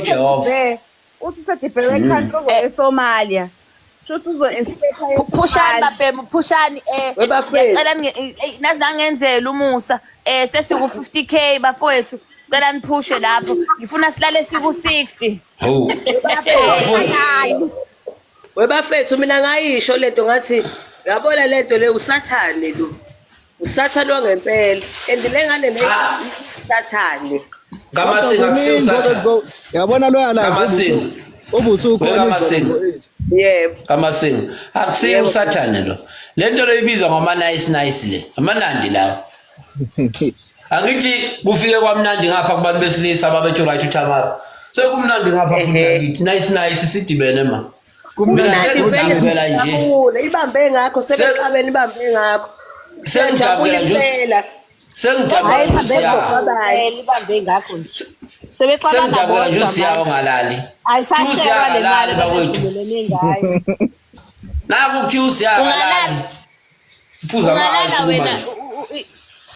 Jehova. Uthi Teddy Bear we-country uzoya eSomalia. Shuthi uzo-inspector Phushani babhemu, phushani Webafethu. ngiyacela nazi nangenzela umusa sesiku 50K bafowethu, cela niphushe lapho, ngifuna silale siku 60. Hawu. Bafowethu. Webafethu, mina ngayisho lento, ngathi yabona lento le, usathane lo, usathane wangempela, and le ngane le Cha. sathane. Kamasinga, akusiyo usathane. Yabona loya live Kamasinga. obusukhona Wekamasinga. izolo. Yebo. Kamasinga. Akusiyo usathane lo. Lento le ibizwa ngama nice nice le. Amanandi lawo. Angithi kufike kwamnandi ngapha kubantu besilisa ababethi right uThamara. Sekumnandi ngapha futhi nakithi. Nice nice sidibene ma. Mina sengijabukela nje. Jabule, ibambe ngakho, sebexabene, ibambe ngakho. Sengijabukela nje. Impela. Sengijabukela nje uSiya. Libambe ngakho nje, sebexabana. Sengijabukela nje uSiya ongalali. Ayisashelwa Usiya le mali akalali bakwethu. abavumelene ngayo. Naku kuthiwa uSiya akalali. Ungalala. Uphuza Ungalala ama-ice wena manje.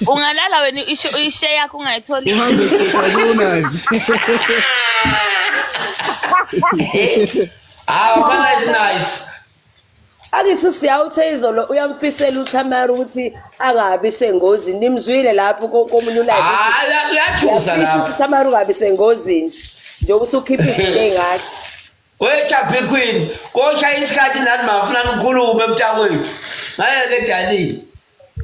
ungalala wena ishe yakho ungayitholi. Uhambe echitha kuna. Hawu, nice nice. Akithi uSiya uthe izolo uyamfisela uThamara ukuthi angabi sengozini. Nimzwile lapho komunye ulive? Hayi, kuyathusa lapho. UThamara ungabi sengozini njengoba usukhipha izinto ey'ngakho. We Chaphi Queen, koshaya isikhathi nani mafuna nikhulume mntakwethu. Ngeke dalile.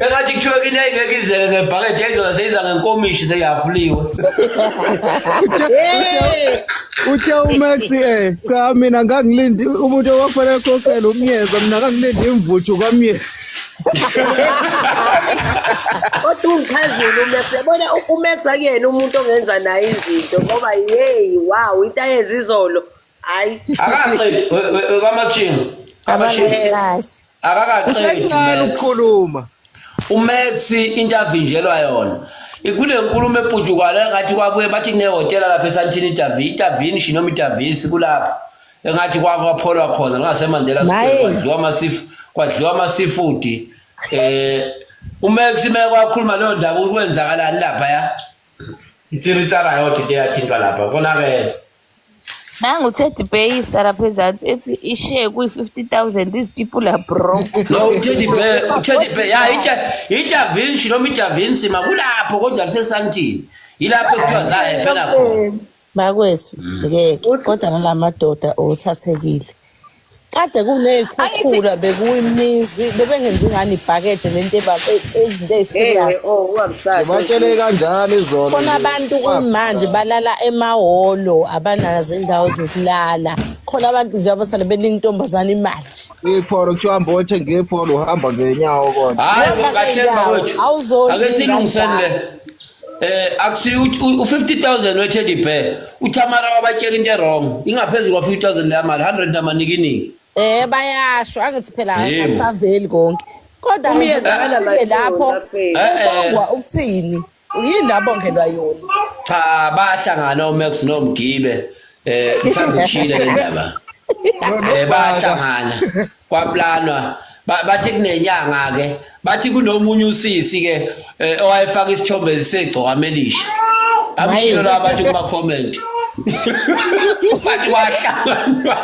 Engathi kuthiwe kini ayingeke izeke ngebhakede, yayizoba seyiza ngenkomishi seyihafuliwe. Uthe uMax, cha, mina ngangilindi umuntu owafanele ekhokhele umyeza, mina ngangilindi imvuthu kwamyeza. Kodwa ungichazile uMax, yabona uMax akuyena umuntu ongenza naye izinto, ngoba yeyi, wow, into ayenza izolo, hayi. Akaqedi kaMashinga. Kamashinga. Nice. Akakaqedi. Usencane Max. ukukhuluma. uMax into avinjelwa yona kunenkulumo eputshukayo engathi kwabuye bathi kunehhotela lapha eSandton, iDavi, iDavinci noma iDavisi, kulapho engathi kwapholwa khona ngaseMandela Square. Maye. Kwadliwa ama-seafood. uMax meke wakhuluma leyo ndaba, ukwenzakalani lapha ya itsiritsara yodwa into eyathintwa lapha, konakele. Nangu uTeddy Bear lapha ezansi ethi ishare kuyi-50,000, these people are broke. No, uTeddy Bear, uTeddy Bear ya iDavinci noma iDavinci makulapho, kodwa kuseSandton, yilapho ekuthiwa zahephela khona. Bakwethu, ngeke, kodwa nalamadoda othathekile. Kade kuney'khukhula, bekuyimizi, bebengenzi ngani ibhakede lento izinto eyi-serious. Oh, ungamsasho. Ngibatshele kanjani izolo. Khona abantu kumanje balala emahholo, abanazo indawo zokulala. Khona abantu nje abasale benika intombazane imali. Ipholo kuthiwa hamba othenga ipholo, uhamba ngenyawo kodwa. Hayi, Uhamba kahle ngenyawo, bakwethu. awuzondli Ake silungiseni le. Akusi u-50,000 we-Teddy Bear. UThamara wabatshela into e-wrong. Ingaphezulu kwa 50,000 leya mali, 100 namanikiniki. Bayasho, angithi phela Yebo. akusaveli konke. Kodwa Umyeza nje akanamahloni, ufike lapho bafethu. ubongwa ukuthini? Yini abongelwa yona? Cha, bahlangana oMax noMgibe. Mhlawumbe ushile le ndaba. Bahlangana kwaplanwa, bathi kunenyanga ke, bathi kunomunye usisi ke owayefaka isithombe segcokamelisha amshilo la, bathi kuma comment bathi kwahlanganwa.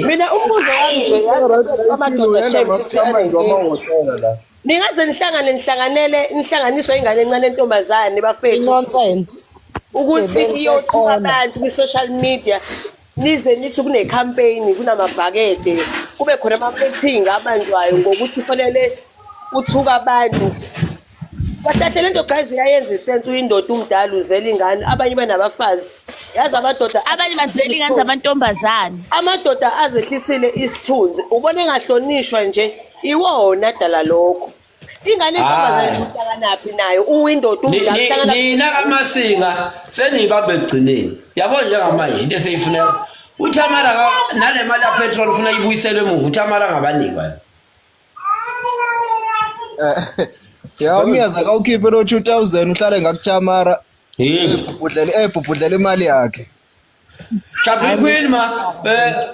Mina umbuzo wami nje, yazi, amadoda shame, sithi anenkinga. Amahhotela la. Ningaze nihlangane, nihlanganele, nihlanganiswe ingane encane entombazane, bafethu, Nonsense. ukuthi Isigebengu iyothuka seqola. abantu kwi-social media, nize nithi kune-campaign, kunamabhakede, kube khona ama-meeting abanjwayo ngokuthi fanele uthuka abantu. Kahle le nto, guys, iyayenza i-sense? Uyindoda, umdala, uzela ingane, abanye banabafazi, yazi amadoda. Abanye bazela ingane zamantombazane. Amadoda azehlisile isithunzi, ubona engahlonishwa nje, iwona dala lokho. Ingane entombazane Hhayi. nje uhlanganaphi nayo, uyindoda, umdala, uhlanganaphi? Nina kaMasinga seniyibambe ekugcineni, yabo. Njengamanje into eseyifuneka uThamara nale mali yapetrol ufuna ibuyiselwe emuva, uThamara ngabanikwa yona. Ya, umyeza kawukhiphe lo 2000, uhlale ngakuThamara. Yini? Ebhubhudlela, ebhubhudlela imali yakhe. Chaphi Queen ma,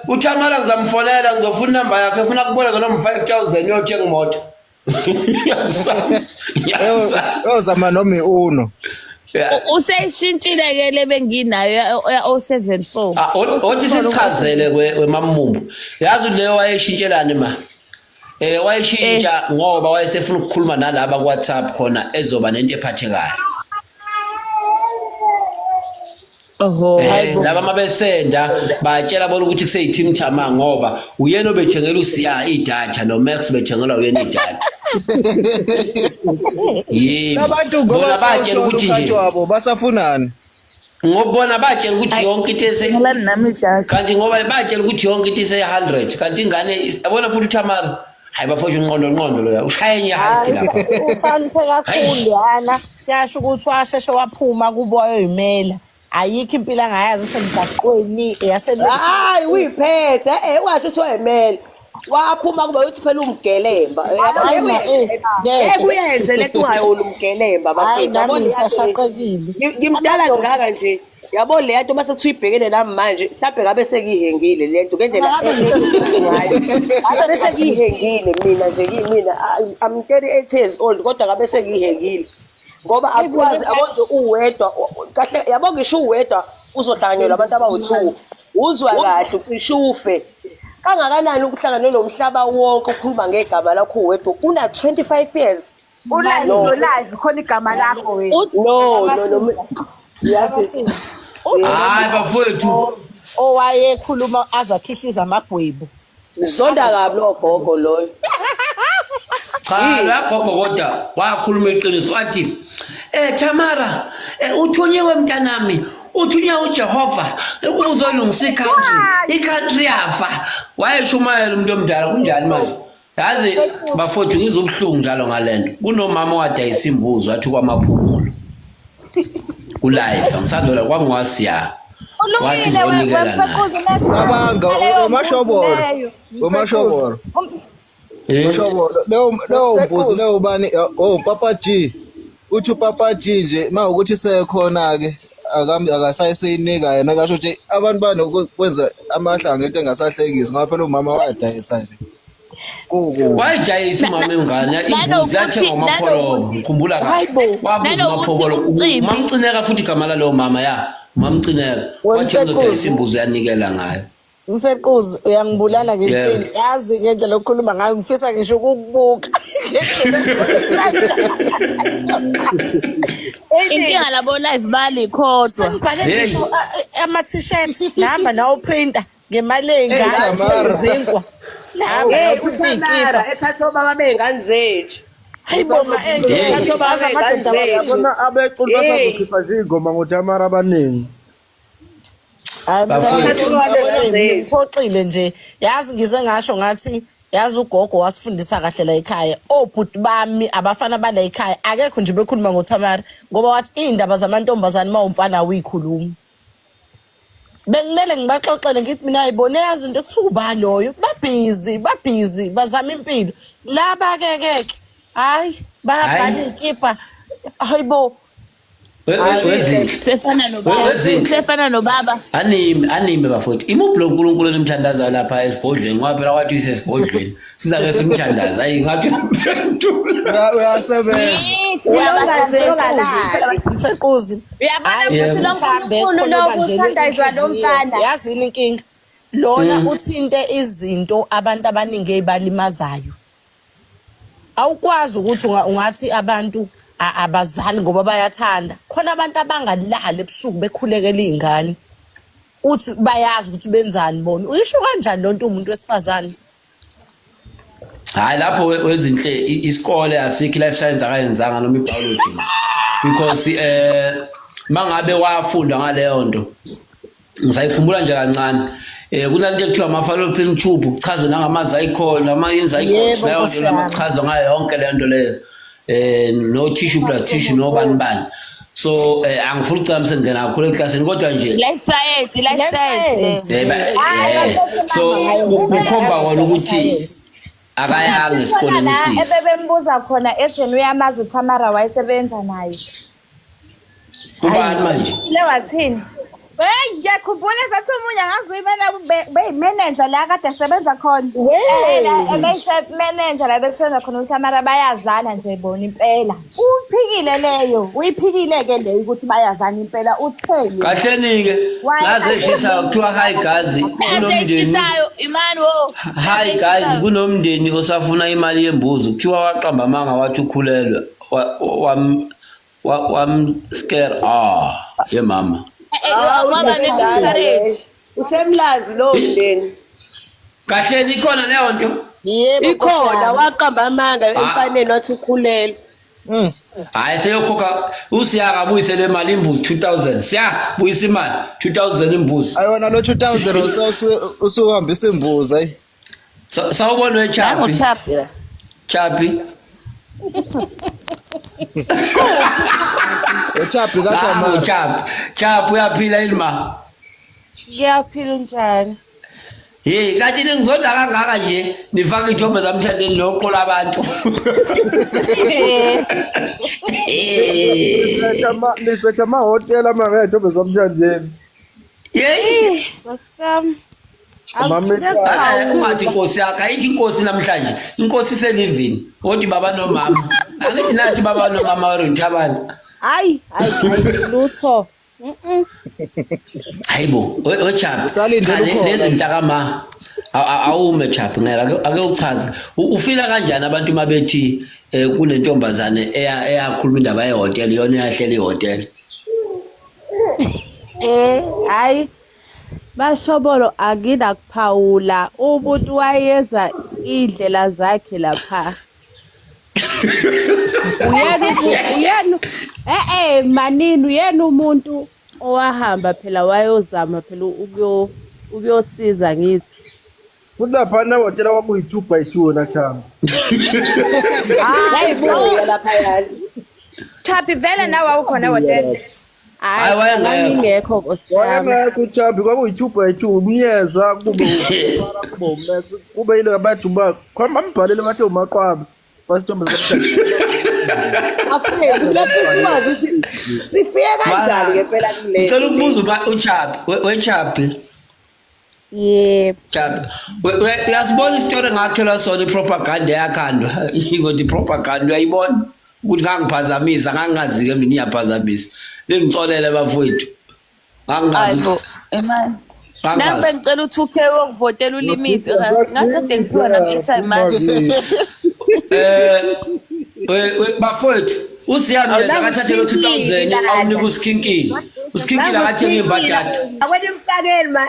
uThamara ngizamfonela, ngizofuna inamba yakhe, ufuna kuboleka noma 5000 uyothenga imoto. Ngiyasaba. Ngiyasaba. Yozama noma i-Uno. Yeah. Useyishintshile ke le benginayo ya 074. Ah, othi sichazele wemamumbu. Yazi ukuthi leyo wayeshintshelani ma? Wayeshintsha ngoba wayesefuna ukukhuluma nalaba ku WhatsApp khona ezoba nento ephathekayo. Oho. Laba mabesenda batshela bona ukuthi kuseyi team Thama ngoba uyena obethengela uSiya idatha no Max bethengela uyena idatha. Yebo. Labantu ngoba Bona batshela ukuthi umkhathi nje wabo basafunani. Ngobona batshela ukuthi yonke into ese Ngilalani nami idatha. Kanti ngoba batshela ukuthi yonke into ise 100 kanti ingane yabona futhi uThamara hayi bafowethu unqondo nqondo loya ushaya enye heist lapha. Uhloniphe kakhulu yana. Kuyasho ukuthi washeshe waphuma kubo wayoyimela. Ayikho impilo angayazi esemgaqweni eyaselokishini. Hayi uyiphethe washo ukuthi wayemele. Waphuma kuba uthi phela umgelemba. Hayi ma ngeke. Ngeke uyenze lento ungayona umgelemba Hayi bafethu. nami Yabo leya nto ngisashaqekile. Ngimdala kangaka nje. Yabo leya nto mase kuthiwa ibhekene nami manje mhlambe ngabe sengiyihengile le nto ngendlela Ngabe ngayo. Ngabe sengiyihengile mina nje kimina. I'm 38 years old kodwa ngabe sengiyihengile. Ngoba akwazi yabo nje uwedwa kahle yabo ngisho uwedwa uzohlanganyelwa abantu abawu2 uzwa kahle ucishe ufe. Kangakanani ukuhlangana nomhlaba wonke ukhuluma ngegama lakho uwedwa una 25 years. Ulive No. no live khona igama lakho wena. No no no. Yazi Hayi bafowethu Owayekhuluma azakhihliza amagwebu. Ngizonda kabi lo gogo loyo. Cha la gogo kodwa wakhuluma iqiniso wathi Tamara uthunyiwe mntanami uthunywe uJehova ukuba uzolungisa i-country i-country yafa wayeshumayela umuntu omdala kunjani manje yazi bafowethu ngizwa ubuhlungu njalo ngalento kunomama owadayisa imbuzi wathi kwamaphumulo kulive ngisandola kwangwasiya wathi Ulungile uzonikela naye wemfequzi Max. Cabanga Leyo omashobolo. mbuzi leyo. Omashobolo. Mashobolo leyo mbuzi leyo bani oh Papa G. Uthi uPapa G nje mawukuthi sekhona ke akasayiseyinika yena kasho ukuthi abantu banokwenza amahlanga into engasahlekisi ngoba phela umama wadayisa nje. Kuku. Wayidayisa umama ingane imbuzi yathengwa umapholobo ngikhumbula kahle Hayibo. wabuza Nanokuthi umaphobolo umcimbi- mamcineka futhi igama lalowo mama ya mamcineka wathi Wemfequzi. uzodayisa imbuzi yanikela ngayo Mfequzi uyangibulala ngithini Yebo. yazi ngendlela okhuluma ngayo ngifisa ngisho ukukubuka. Inkinga labo live balikhodwa. Sengibhale Hey. ngisho ama-t-shirts nahamba nawo printer ngemali ey'ngaka Hey, Tamara. izinkwa nahamba Hey nawo printer uThamara iy'kibha. ethatha obaba bey'ngane zethu. Hayi bo ma Hey. Ethatha obaba aze bey'ngane amadoda zethu. abasile. Yabona abeculi Hey. basazokhipha nje iy'ngoma ngoTamara abaningi. Hayi mina Bafowethu. ngiphoxile ngiphoxile nje yazi ngize ngasho ngathi yazi ugogo wasifundisa kahle la ekhaya obhuti bami abafana bala ekhaya akekho nje bekhuluma ngoThamara ngoba wathi iy'ndaba zamantombazane uma umfana awuyikhulumi benginele ngibaxoxele ngithi mina ayibone yazi into ekuthiwa uba loyo babhizi babhizi bazama impilo laba ke ke ke hayi bayabhala Hhayi. iy'kibha hayibo Wezinhle Sefana nobaba. Wezinhle. Sefana nobaba. Anime anime bafowethu imuphi lo nkulunkulu enimthandazayo lapha esigodlweni ngoba phela kwathi uyisesigodlweni sizake simthandaze ayi ngathi uyaphendula Uyasebenza. Yithi Uyongazelongalali. Mfequzi Uyabona Hhayi, futhi lo mhlambe nkulunkulu khona lo obanjelwe kuthandazwa lo inhliziyo. mfana. Yazi yini inkinga lona uthinte izinto abantu abaningi ey'balimazayo awukwazi ukuthi ungathi abantu abazali ngoba bayathanda khona abantu abangalali ebusuku bekhulekela iy'ngane uthi bayazi ukuthi benzani bona uyisho kanjani loo nto umuntu wesifazane Hayi lapho wezinhle isikole asikho life science akayenzanga noma ibiology because mangabe wafunda ngaleyo nto ngisayikhumbula nje kancane kunalento ekuthiwa ama-fallopian tube kuchazwe nangama-zygote nama-enzygote Yebo, leyo Nkosi nto yami. lamakuchazwa ngayo yonke leyo nto leyo no tissue plus tissue nobani bani so angifuni ukucela sengingena kakhulu eklasini kodwa nje Life science, life Life science. science. So kukhomba kona ukuthi akayanga esikoleni la usisi ebebembuza khona ethi yena uyamazi uThamara wayesebenza naye. Ubani manje? Le wathini? Hey, ngiyakhumbula sathi omunye angazi uyimena beyimeneja la kade esebenza khona. Manager la bekusebenza khona uTamara bayazana nje bona impela. Uyiphikile leyo, uyiphikile ke leyo ukuthi bayazana impela utheni. Kahleni-ke ngaze eshisayo kuthiwa hi guys Naze kunomndeni eshisayo imani wo. hi guys kunomndeni osafuna imali yembuzi kuthiwa waqamba amanga wathi ukhulelwe wam wam scare ah ye mama Hawu, Waba unemdala ne-courage. leyo. Usemlazi lowo mndeni. Kahleni ikhona leyo nto Yebo, Nkosi Ikhona yami. waqamba amanga emfaneni wathi ukhulelwe. Hayi seyokhokha usiya akabuyisele imali imbuzi 2000 siya buyisa imali 2000 imbuzi. Ayona lo 2000 usuhambisa imbuzi ayi. Sawubona wechapi. Nangu la. Chapi. Uchapi Nangu kaThamara. Chapi. Chapi uyaphila yini ma? Ngiyaphila unjani? Hey, kanti ningizonda kangaka nje nifaka ithombe zamthandeni loqola abantu. Nisetha amahhotela amangethombe zamthandeni. Yeyi. Nkosi Mama ungathi inkosi yakhe ayikho inkosi namhlanje. Inkosi iselivini. Othi baba nomama. Angithi nathi baba nomama weruthabani. Hayi, hayi, hayi lutho. Hayibo, wechapi. Usalindele ukhona. Lezi mntakama awume chapi ngeke ake uchaze. Ufila kanjani abantu uma bethi kunentombazane eyakhuluma indaba yehotel iyona eyahlela ihotel. Hayi. Bashobolo anginakuphawula umuntu wayeza indlela zakhe lapha. Uyena uyena manini uyena umuntu owahamba phela wayozama phela ukuyosiza ngithi. Futhi laphana hhotela kwakuyi-2 by 2 wena Thami. Yayibuya laphayana. Chapi vele nawe awukhona ehhotela. Hayi, wayengekho. Ngingekho Nkosi yami. Wayengekho uChambi kwakuyi-2 by 2 umyeza kube uMara kube uMax kube yilo bathi uba khona bambhalele bathe umaqwabe fasithombe zamthandeni. Bafethu kulapho sikwazi ukuthi sifike kanjani ngempela kule. Ngicela ukubuza uChapi, weChapi. Yebo. Chapi. Uyasibona isitori ngakhelwa sona ipropaganda eyakhandwa. Izothi propaganda uyayibona ukuthi ngangiphazamisa ngangingazi-ke mina iyaphazamisa. Ningixolele bafowethu. Ngangingazi. Hayibo, imani. Nami Ngangingazi. bengicela u-2K wokuvotela ulimit. Ngathi ade ngiphiwa nami airtime manje. Bafowethu usiyami yena akathathe lo 2000 awunika usikhinkili. Usikhinkili akathenga imbadada. Akwena imfakeli ma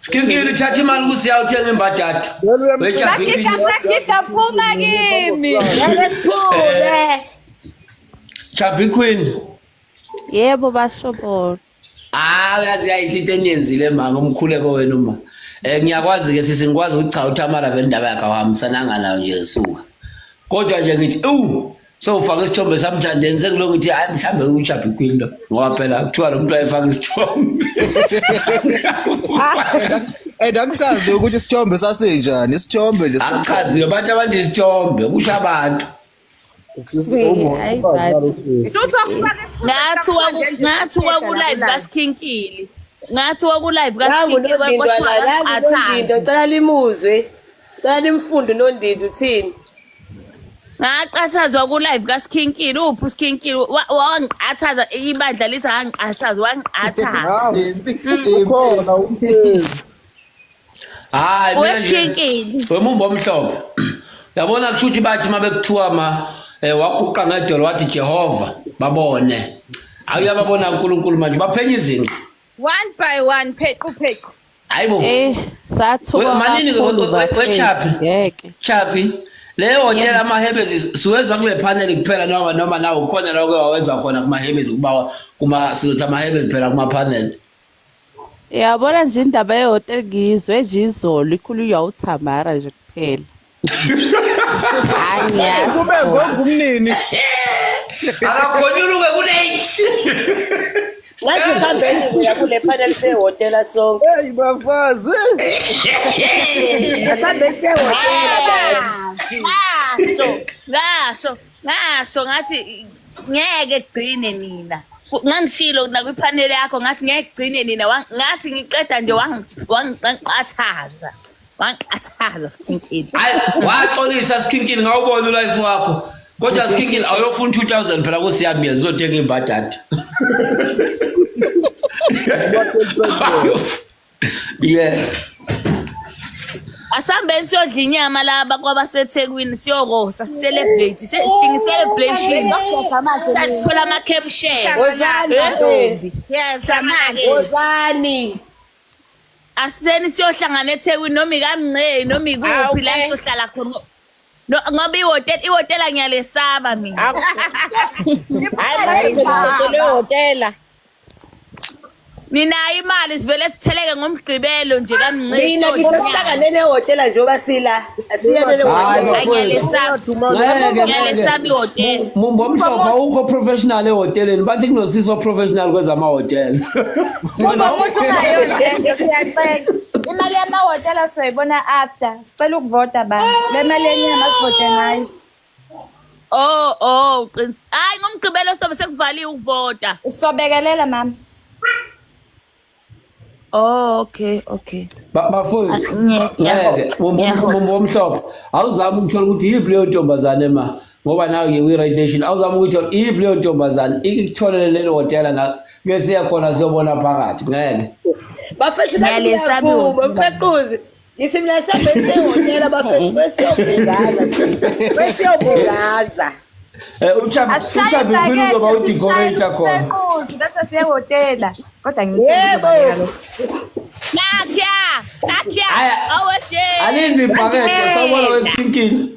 Sikhinkili uthatha imali kusiya uthenga imbadada. Wechapi. Sagiga sagiga phuma kimi. Ngeke siphume. Chapi Queen. Yebo bashobolo. Ah uyazi yayinhle into eniyenzile mama umkhuleko wena uma. Ngiyakwazi ke sisi ngikwazi ukuthi cha uThamara vele indaba yakhe awuhambisananga nayo nje suka. Kodwa nje ngithi ewu sewufaka isithombe samthandeni sengilokhu ngithi hayi mhlambe uChapi Queen lo ngoba phela kuthiwa lo muntu wayefaka isithombe. And akuchaze ukuthi isithombe sasinjani, isithombe nje. Akuchaziwe bathi abantu isithombe kusho abantu. Ngathi waku-live kaSkhinkili. Ngathi waku-live Nangu kaSkhinkili Nondindo kwathiwa la, nangu Nondindo akaqathazi. ngicela limuzwe. Ngicela limfunde uNondindo uthini. Ngaqathazwa ku-live kaSkhinkili. Uphi uSkhinkili? Wangiqathaza ibandla lithi angiqathaza, wangiqathaza. Ukhona umthezi. Hayi mina nje WeSkhinkili. wemumba omhlophe. Yabona kusho ukuthi bathi uma bekuthiwa ma waguqa ngedolo wathi Jehova babone. Awuyababona uNkulunkulu manje baphenya izinqa. One by one phequ phequ. Hayibo. Sathuka Manini kakhulu bafethu, wechapi. ngeke. Chapi. Leyo hotela amahebezi siwezwa kule panel kuphela noma nawe ukhona la oke wawezwa khona kumahebezi kuba kuma sizothi amahebezi phela kuma panel. Yabona nje indaba yehhotela ngiyizwe nje izolo ikhulunywa uThamara nje kuphela. Hayi ngiyazi. Kube ngongumnini. Akakhonyuluke kulate. Ngathi sihambeni kuya kule panel sehhotela sonke. Hey bafazi. Asihambeni sehhotela bathi. Ngasho, ngasho, ngasho ngathi ngeke kugcine nina. Ngangishilo nakwiphaneli yakho ngathi ngeke gcine nina ngathi ngiqeda nje wangiqathaza. Wangiqathaza Sikhinkini. Hayi waxolisa Sikhinkini ngawubona ulife wakho. Kodwa Sikhinkini awuyofuna 2000 phela kusiyamiya zizothenga imbadada. Yeah. Asambeni siyodla inyama laba kwabaseThekwini siyokosa celebrate sidinga celebration. Sathola ama camp share. Hlanganani Eh? ntombi. Yes, Hlanganani. Wozani. Asiseni siyohlangana eThekwini noma ikamncei noma ikuphi la Awuke. siyohlala khona. No, ngoba ihhotela ihhotela ngiyalesaba mina. Hayi mase phela ehhotela. Ninayo imali sivele sitheleke ngomgqibelo nje kamncei. Mina siyodla inyama. ngisesihlanganeni ehhotela njengoba sila. Asiyeni Hayi ehhotela. Hayi, ngiyalesaba. Ngeke Ngiyalesaba ihhotela. Mumbo omhlophe awukho professional ehoteleni bathi kunosisi oprofessional kwezamahhotela. Uma ungayona siyacela. Imali yamahhotela soyibona after. Sicela ukuvota ba. Le mali yenyama sivote ngayo. Oh oh qinisa. Hayi ngomgqibelo sobe sekuvaliwe ukuvota. Sobekelela mama. Oh okay okay. Bafowethu Ah, ngeke mumbo omhlophe awuzami ukuthola ukuthi yiphi leyo ntombazane ma ngoba nawe ke kwi-Red Nation awuzami ukuyithola iyiphi leyo ntombazane ikutholele lelo hhotela na ke siya khona siyobona phakathi ngeke. Bafethu Ngiyalesaba ngiyavuma ihhotela. mfequzi. Ngithi mina sihambeni sehhotela bafethu besiyobungaza. Besiyobungaza. Uchabi Asishaye uchabi kwini ibhakede, uzoba udecorator khona. sishaye bese siye ehhotela. Kodwa ngithi Yebo. Nakya, nakya. Aya. Awashe. Alenze ibhakede sawubona wesikhinkini.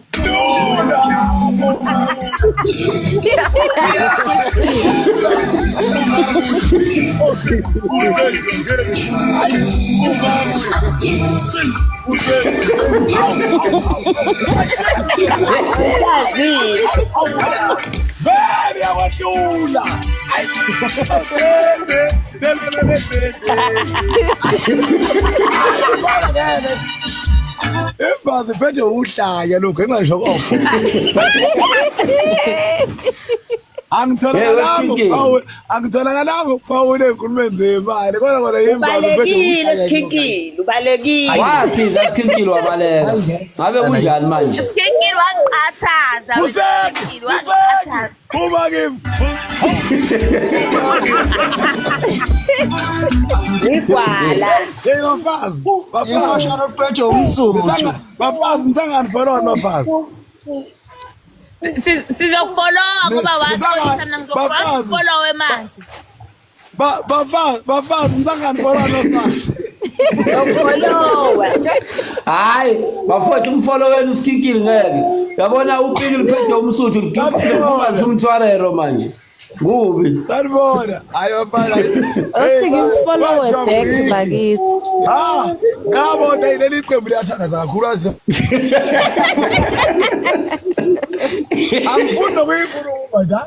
Usazile. Baby awahlula. Imbazi iphethe uhlanya lokhu engisho kokho. Angitholakalanga ukuphawula, angitholakalanga ukuphawula ey'nkulumeni zemali kodwa kona imbazi iphethe Ubalekile uhlanya. Sikhinkile, ubalekile. Wasiza Sikhinkili wabaleka. Ngabe kunjani manje? Sikhinkili wangiqathaza. Kuseki, Sikhinkili kuseki, wangiqathaza. phuma kimi. Igwala. Hey bafazi, bafazi. Imoshana uphethe umsuthu. Bafazi ngisanganifoloni bafazi. Sizokufollowa ngoba waxolisa mina Bafazi. ngizokufollowe manje. Bafazi, bafazi ngisanganifoloni bafazi. Ufollowe. Hayi bafowethu umfolo wenu usikhinkili ngeke. Yabona upiki liphethe umsuthu liphuma nje umthwarero manje. Kubi. Sanibona. Hayi bafana. Othi ngimfollowe back bakithi. Ah, ngabona leli qembu liyathandaza kakhulu aze. Angifuni nokuyikhuluma nje.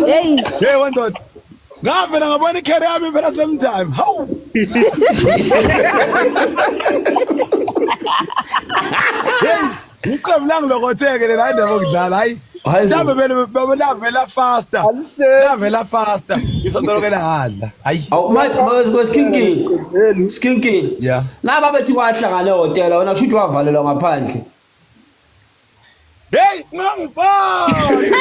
Hey, Hey wendoda. Ngavela ngabona icareer yami phela same time. Hawu. Hey, iqembu langilokotheke lela indaba yokudlala hayi. Hayi bo. Mhlawumbe vele bebelavela faster. Lavela faster. Isonto lokho langadla. Hayi. Awu manje kwesikhinkili. Sikhinkili. Yeah. Naba bethi kwahlangana ehhotela wena kusho ukuthi wavalelwa ngaphandle. Hey, ngangifani.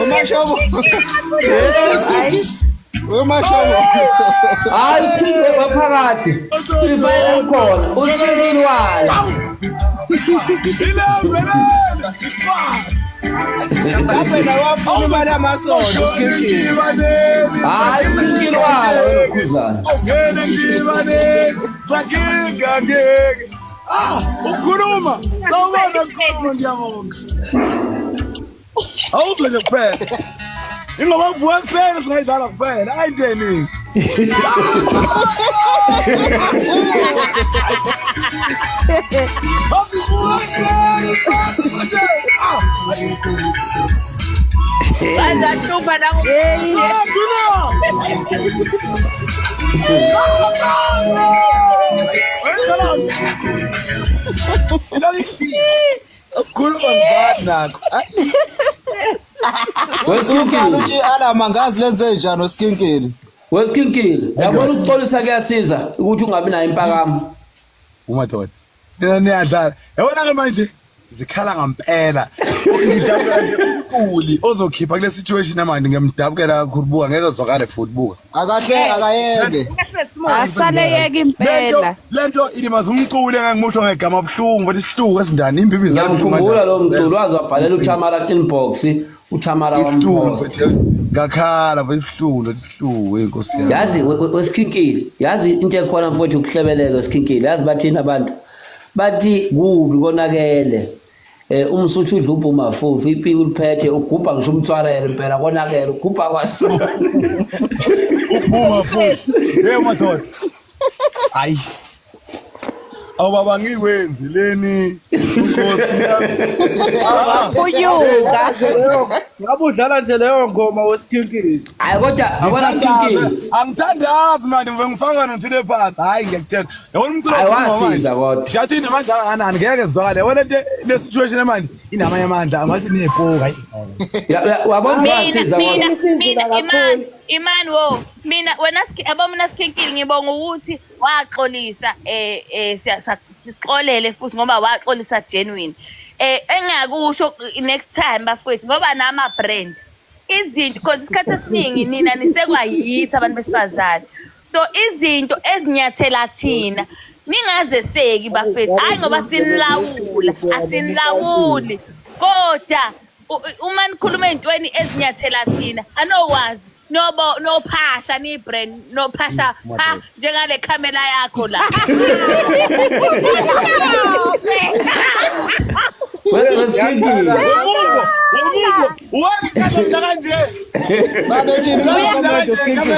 Umashobo. Umashobo. Hayi usikhinkili waphakathi. Sivalele khona. Usikhinkili wala. Lapho na wafuna imali yamasondo usikhinkili. Hayi usikhinkili wala wena khuzana. Ngene ngibaneni, sakinga ngeke. Ah, ukhuluma. Sawubona khuluma ngiyabonga. Awuzwe nje kuphela. Ingoba kuvuka ekuseni singayidlala kuphela. Hayi into eningi. Basivuka ekuseni, basivuka. Ah, Bazahlupha nangu. ah, Ukukhuluma ngibani nakho. Ayi. Weskinkili uthi alama ngazi lenze njani weskinkili. Weskinkili. Yabona ukuxolisa kuyasiza ukuthi ungabi nayo impakamo. Umadoda. Nina niyadlala. Yabona ke manje zikhala ngampela. Ngijabula nje umculi ozokhipha kule situation manje ngiyamdabukela kakhulu buka ngeke zwakale futhi buka. Akahle akayeke. Asale yeke impela. Lento ilimaza umculi engangimusho ngegama buhlungu futhi isihluku esinjani imbibi zami. Ngiyamkhumbula lo mculi waze wabhalela uThamara inbox uThamara wambuhlungu ngakhala futhi ibuhlungu lo ibuhlungu inkosi yami. Yazi wesikhinkili yazi into ekhona mfowethu ukuhlebeleka wesikhinkili yazi bathini abantu bathi kubi konakele eh umsuthu udla ubhuma fufu ipiki uliphethe ugubha ngisho umtswarele impela konakele ugubha kwaso ubhuma fufu hey madoda hayi awubaba ngikwenzi leni inkosi yami Uyuka. Ngabe udlala nje leyo ngoma wesikhinkini. Hayi kodwa abona sikhinkini. Angithandazi manje ngive ngifaka nothule phansi. Hayi ngiyakutshela. Yabona umculo Hayi wasiza kodwa. Jathi inamandla anani ngeke zwakale. Yabona le le situation manje inamanye amandla angathi nepoka hayi. Wabona wasiza kodwa. Mina Iman Iman wo mina wena yabo mina sikhinkili ngibonga ukuthi waxolisa eh eh sixolele futhi ngoba waxolisa genuine. Eh engakusho next time bafowethu ngoba nama brand izinto because isikhathi esiningi nina nisekwa yithi abantu besifazane so izinto ezinyathela thina ningazeseki bafethu hayi ngoba sinilawula asinilawuli kodwa uma nikhuluma ey'ntweni ezinyathela thina anokwazi nobo nophasha niyi-brand nophasha pha njengale khamera yakho la Wena kanje. Babethini comment skinky.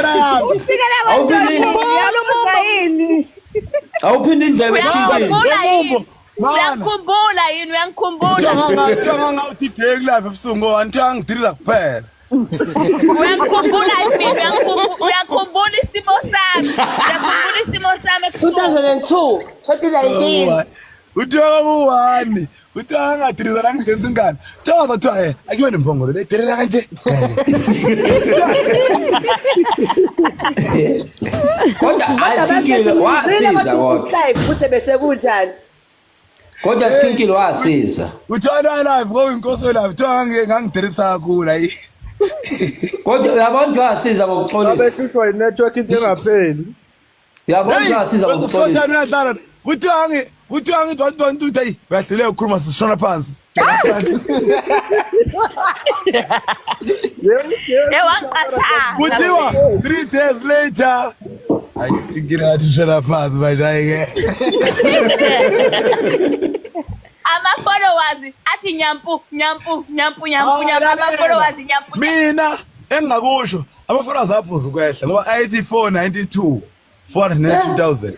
Awuphinde indlebe skinky. Uyangikhumbula yini? Uyangikhumbula. Ngithiwa ngawuthi day live ebusuku ngoba ngithiwa ngidiliza kuphela. Uyangikhumbula yini? Uyakhumbula isimo sami. Uyakhumbula isimo sami ebusuku. 2002, 2019. Kuthiwa kuwani? Kuthiwa angadiliza la ngidensa ingane. Kuthiwa kuthiwa eh akuyona imbongolo le delela kanje. Kodwa asikile wasiza kodwa. Live futhi bese kunjani? Kodwa Sikhinkile wasiza. Kuthiwa live ngoba inkosi live kuthiwa ngangidelisa kakhulu ayi. Kodwa uyabona ukuthi wasiza ngokuxolisa. Babehlushwa i-network into engapheli. Uyabona ukuthi wasiza ngokuxolisa. Kuthiwa ngi kuthiwa ngithi one one two three uyahluleka ukukhuluma sishona phansi. Kuthiwa 3 days later hayi inkinga ngathi shona phansi manje hayi ke. Ama-followers athi nyampu nyampu nyampu nyampu nyampu ama-followers nyampu. Mina engingakusho ama-followers aphuza ukwehla ngoba ayithi 492 492,000.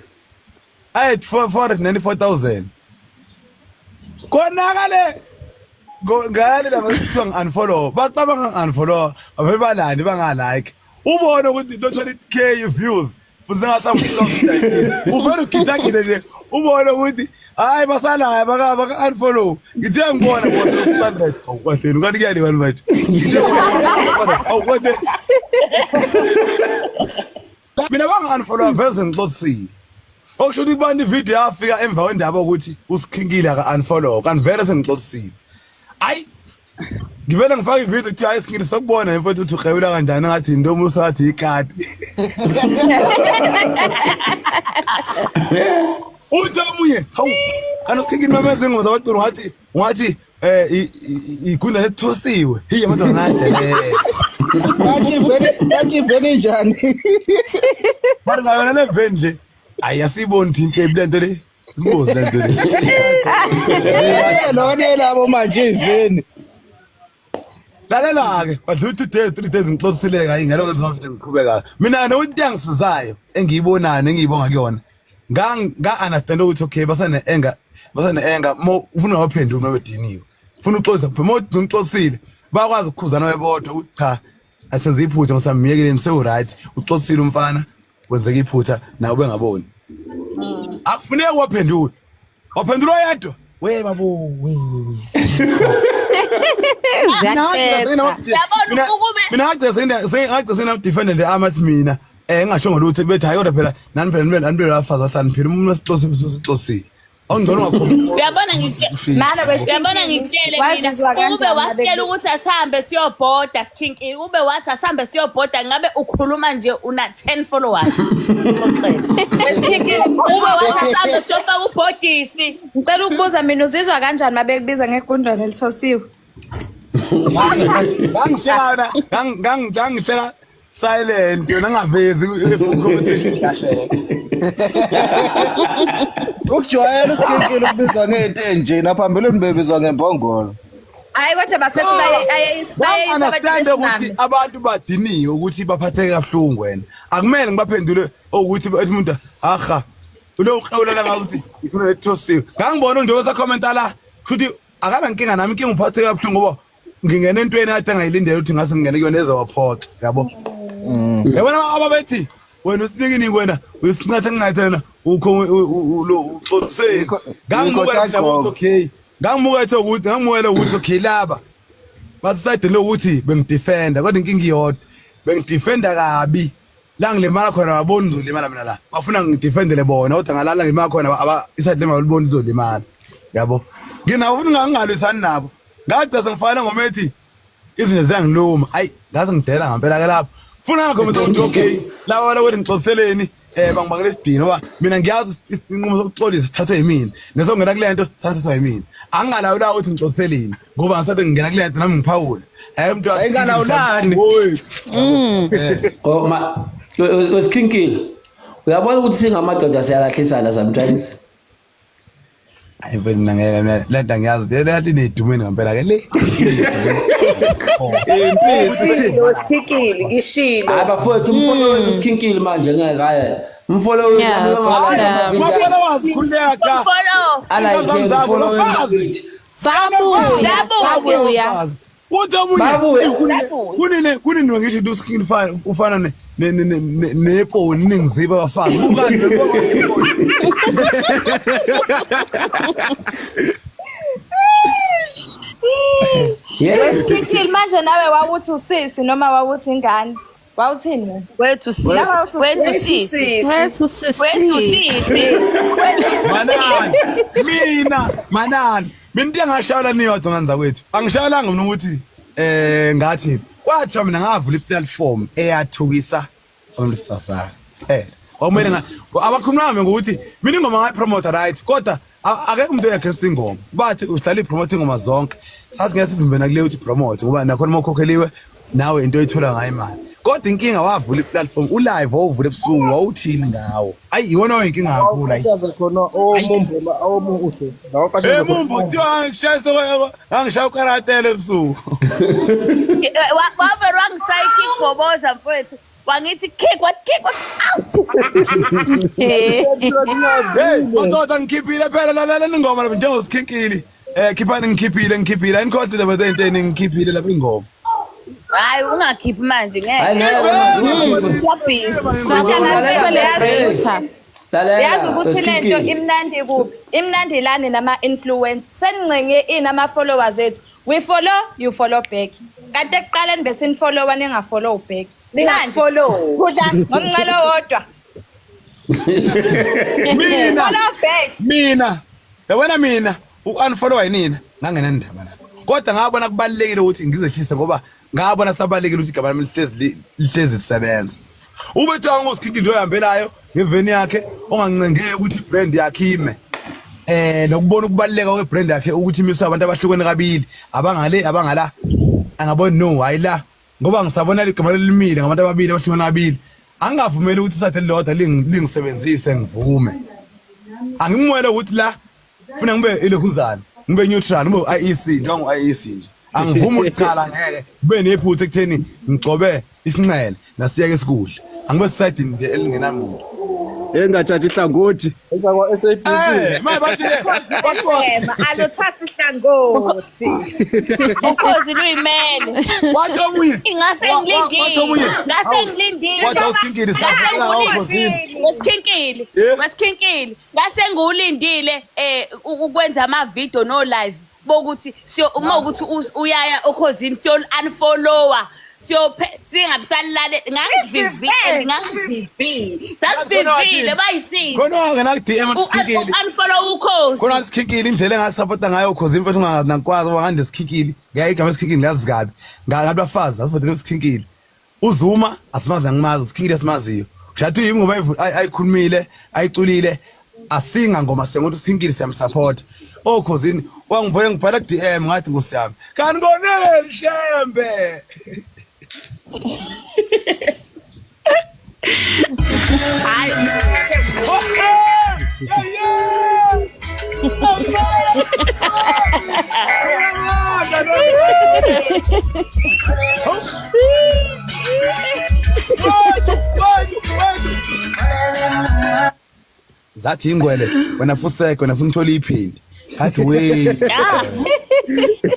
Ayithi 494,000. Konakale ngale laba kuthiwa ngi-unfollow bacabanga ngi-unfollow bavele balande bangalike ubone ukuthi lo 20k views futhi sengahlawumbe uvele ugidagide nje ubone ukuthi hayi basalayo baka-unfollow ngithe ngibona bona 200 awukwahleni kanti kuyaliwa manje ngithe awukwahleni mina banga-unfollow veze ngixoxisile okusho ukuthi kubantu ividiyo yafika emva kwendaba ukuthi usikhinkile aka-unfollow kanti vele sengixoxisile ayi ngivele ngifake ividiyo kuthiwa hayi sikhinkile sokubona mfowethu ukuthi ugrewula kanjani ngathi yinto usathi ikati uthi omunye hawu kanti usikhinkile memeza ingoma zabacula ungathi ungathi eh igunda lethosiwe hiye amadoda nadelela bathi vele bathi vele njani mara ngayona le veni nje ayi asiyiboni thina inhlebi lento le ingozi lento le lona labo manje iveni lalela-ke badlula 2 days 3 days ngixoxisileka hayi ngaloko ngizofike ngiqhubeka mina nokuthi into engisizayo engiyibonayo nengiyibonga kuyona nga-understand ukuthi okay basane-anger basane-anger mo ufuna ungabaphenduli uma bediniwe ufuna uxolisa kuphela uma ugcina uxolisile bayakwazi ukukhuzana bebodwa ukuthi cha asenze iphutha ngisamyekeleni sewu-right uxolisile umfana kwenzeka iphutha nawe ubengaboni akufuneki waphendula waphendula oyedwa. We babo we. Yabona ukube Mina ngagcina sengagcina sengina defender nje amathi mina ngingasho ngolutho bethi hayi kodwa phela nani phela nibe nani abafazi ahlaniphile umuntu wasixosi usixosile. Awungcono ungakhombi. Uyabona ngitshela Mana Uyabona ngitshele mina wazizwa ukube kanjani wasitshela ukuthi asihambe siyobhoda sikhinkile ube wathi asihambe siyobhoda ngabe ukhuluma nje una 10 followers. Xoxela. Wesikhinkili Ube wathi asihambe siyofaka ubhodisi. Ngicela ukubuza mina uzizwa kanjani mabekubiza ngegundwane elithosiwe? Ngangihleka ngangihleka silent yona ngavezi competition kahle. Ukujwayela usikinkile ukubizwa ngento enje naphambilini bebizwa ngembongolo. Hayi kodwa bafethu bayayisa abantu Understand ukuthi besimame. abantu badiniwe ukuthi baphatheke kabuhlungu wena. Akumele ngibaphendule ukuthi ethi umuntu aha lo uqewulela ngakuthi ikhona lethosiwe. Ngangibona nje wesa commenta la futhi akanankinga nami inkinga uphatheke kabuhlungu ngoba ngingena entweni kade angayilindela ukuthi ngase ngingene kuyona ezowaphoxa yabo. Yabona ababethi wena usinikini wena uyisinqatha nqatha wena ukho lo uxoliseni. Ngangimuka mina ukuthi okay. Ngangimuka ethi ukuthi ngangimukela ukuthi okay laba basisayidele ukuthi bengidefenda kodwa inkinga iyodwa bengidefenda kabi la ngilimala khona babona uzolimala mina la bafuna ngidefendele bona kodwa ngalala ngilimala khona aba isayidi lema balibona uzolimala yabo nginabo futhi ngangingalwisani nabo ngagcina sengifakela ngoma ethi izinto ziyangiluma ayi ngaze ngidela ngampela ke lapho funa ngakhombisa ukuthi okay laba bala ukuthi ngixoliseleni bangibangela isidini ngoba mina ngiyazi isinqumo sokuxolisa sithathwe yimina nesongena kule nto sathathwa yimina angingalawula ukuthi ngixoliseleni ngoba ngisade ngingena kule nto nami ngiphawule hayi umuntu Ayingalawulani. Oh ma wesikhinkile. Uyabona ukuthi singamadoda siyalahlisana sometimes. Hayi mfethu mina ngeke mina le nto angiyazi le nto inedumeni ngempela ke le Impisi. Ngishilo sikhinkili ngishilo. Hayi bafowethu umfolo wenu usikhinkile manje ngeke hayi. Umfolo wenu Yeah, mafana wazi khuleka Follow. Ingane zabo, bafazi. Sabuya, sabuya. Uthi omunye Babuya. "Eyi, kunini kunini ngisho ukuthi uSkin ufana neponi ningiziba abafana bukani Yes. Wesikhinkili manje nawe wawuthi usisi noma wawuthi ingane? Wawuthini wena? Wethu sisi. Nawe wawuthi Wethu sisi. Wethu sisi. Wethu sisi. Wethu manani mina manani mina into engashayela niyodwa nganza kwethu angishayelanga mina ukuthi ngathi kwathiwa mina ngavula iplatform eyathukisa abantu besifazane kwakumele abakhuluma nami ngokuthi mina ingoma ngayipromote right kodwa akekho umuntu oyakhetha ingoma bathi uhlala ipromote ingoma zonke sathi ngeke sivimbe nakule ukuthi promote ngoba nakhona uma ukhokheliwe nawe into oyithola ngayo imali kodwa inkinga wavula iplatform ulive wawuvula ebusuku wawuthini ngawo ayi iwona oyinkinga kakhulu ayi Awuqashaza khona omumbula omuhle. Awuqashaza Eh mumbo kuthiwa ngishayisa ngangishaya ukaratele ebusuku Wavele wangishaya ikickboboza mfowethu. Wangithi kick what kick what out. Hey madoda ngikhiphile phela lalela ingoma lapha njengosikhinkili khiphani ngikhiphile ngikhiphile anikhohle lapha enteni ngikhiphile lapha ingoma Hayi ungakhiphi manje Hayi ngeke. ngeke. Siyabhizi. Celebrate. Lalela. Yazi ukuthi lento wesikhinkile. imnandi kuphi? Imnandi lani nama influence. Senincenge ini ama followers ethu. We follow, you follow back. Kanti ekuqaleni besinifollowa ningafollow back. Ningafollow. Kudla ngomncelo wodwa. mina Follow back. mina yabona mina u-unfollow yinina ngangenandaba nabo kodwa ngabona kubalulekile ukuthi ngizehlise ngoba ngabona sabalulekile ukuthi igama lami lihlezi lihlezi lisebenza ube kuthiwa ngusikhindi into oyihambelayo ngeveni yakhe ongancengeki ukuthi ibrand yakhe ime nokubona ukubaluleka kwebrand yakhe ukuthi imiswe abantu abahlukene kabili abangale abangala angaboni no hayi la ngoba ngisabona igama limile ngabantu ababili abahlukene kabili angingavumeli ukuthi isathe lilodwa lingisebenzise ngivume angimwele ukuthi la funa ngibe ilehuzana ngibe neutral ngibe u-IEC njengo IEC nje angivumi ukuqala ngeke kube nephutha ekutheni ngigcobe isinxele nasiyeke isikudla angibe sisayidini nje elingenamuntu. Engathathi hlangothi. Ezakwa SABC. Eh, maye bathi Ema aluthatha ihlangothi. Ukhozi luyimele. Wathi omunye. Ingase Wathi omunye. ngilindile. Ngase ngilindile. Wathi awusikhinkile safika awukhosini. Wesikhinkile. Wesikhinkile. Ngase ngiwulindile ukwenza ama video no live bokuthi siyo uma ukuthi uyaya okhozini siyo unfollower siyophe singabisalale ngangivivile ngangivivile sasivivile bayisini Khona wangena ku DM usikhinkile. Unfollow ukhozi. Khona sikhinkile indlela engasupporta ngayo ukhozi mfethu ungazi nakwazi wangande sikhinkile. Ngeke igama sikhinkile ngilazi kabi. Ngabantu bafazi asivotele usikhinkile. UZuma asimazi angimazi usikhinkile asimaziyo. Kushathi yimi ngoba ayikhulumile ayiculile asinga ngoma sengothi usikhinkile siyamsupport. Okhozini wangibona ngibhala ku DM ngathi nkosi yami. Kanti ngoneli shembe. Hayi. Zathi ingwele wena fuseke wena funa uthola iphindi. Ngathi we.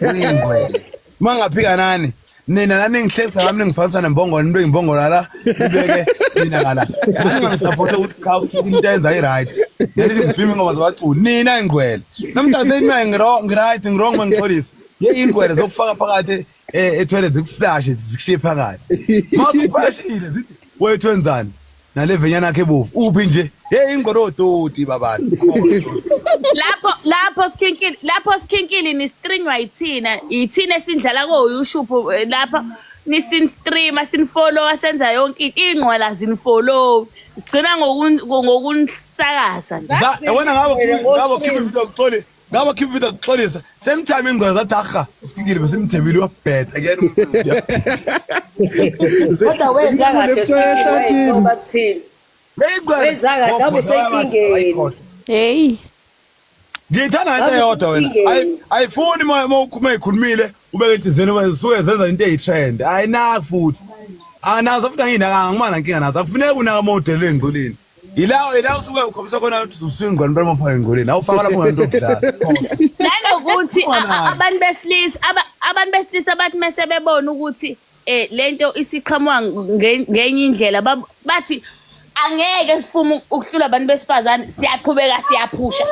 Ingwele. Mangaphika nani? Nina nani ngihlekisa ngami ningifasana nembongolo into imbongolo la nibeke mina ngala. Nani ngisupport ukuthi cha usikhiphe into enza i right. Ngithi ngibhima ingoma zabaculi nina ingwele. Namhlanje mina ngiro ngiright ngirong mangixolisa. Ye ingwele zokufaka phakathi e-toilet zikuflash zikushiye phakathi. Masuflashile zithi wethu wenzani? Nale venyana yakhe ebovu uphi nje? Hey ingwele odoti babani. Lapho sikhinkile lapho sikhinkile ni streamwa yithina yithina esindlala ko YouTube lapha nisin streamer sin follow senza yonke into ingqwela zin follow sigcina ngokunisakaza nje. Yabona ngabo khipha video kuxoli ngabo khipha video kuxolisa same time ingqwela zathi aha usikhinkile besimthembile wabhetha akuyena Kodwa wenza kahle sikhinkile bakuthini. Wenza kahle abe senkingeni. Hey. Ngiyithanda ngento eyodwa wena. Ayifuni uma ikhulumile ubeke enhliziyweni wena suke zenza into eyitrend. Ayinaki futhi. Anazo futhi angiyinakanga ngimana nkinga nazo. Akufuneki unaka uma udelele engqoleni. Ila usuke ukhombisa khona ukuthi usuyingqwele impela uma ufaka engqoleni. Awufaka lapho ngento okudlala. Nanokuthi abantu besilisa abantu besilisa bathi mase bebona ukuthi lento isiqhamuka ngenye indlela bathi angeke sifume ukuhlula abantu besifazane siyaqhubeka siyaphusha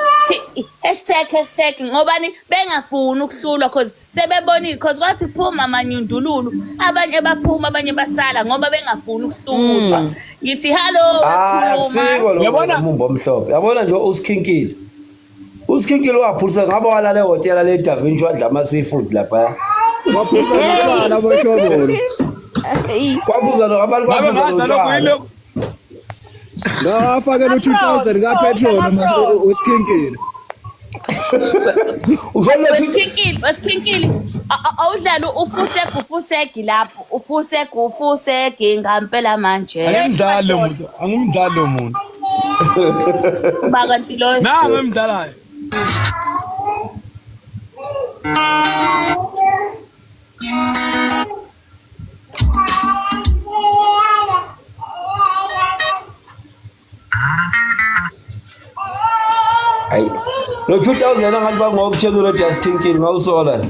hashtag ngobani bengafuni ukuhlulwa cause sebebonile cause kwathi phuma amanyundululu abanye baphuma abanye basala ngoba bengafuni ukuhlulwa. Ngithi hello. Hayi akusiko lo mumbo omhlophe. Yabona nje usikhinkile. Usikhinkile waphulisa ngabe walala ehhotela le Da Vinci wadla ama seafood lapha. Waphulisa notshwala aboshobolo. Kwabuza lo abantu Ngabe ngazi lokho yilokho. Ngafakela u2000 ka petrol manje usikhinkile. Wesikhinkile awudlala ufusegi lapho ufusegi ngampela manje. Angimdlali lo muntu, angimdlali lo muntu. Ba kanti lo Nangu emdlalayo. Hayi. Lo 2000 angathi bangokucheck lo Just Thinking ngawusola.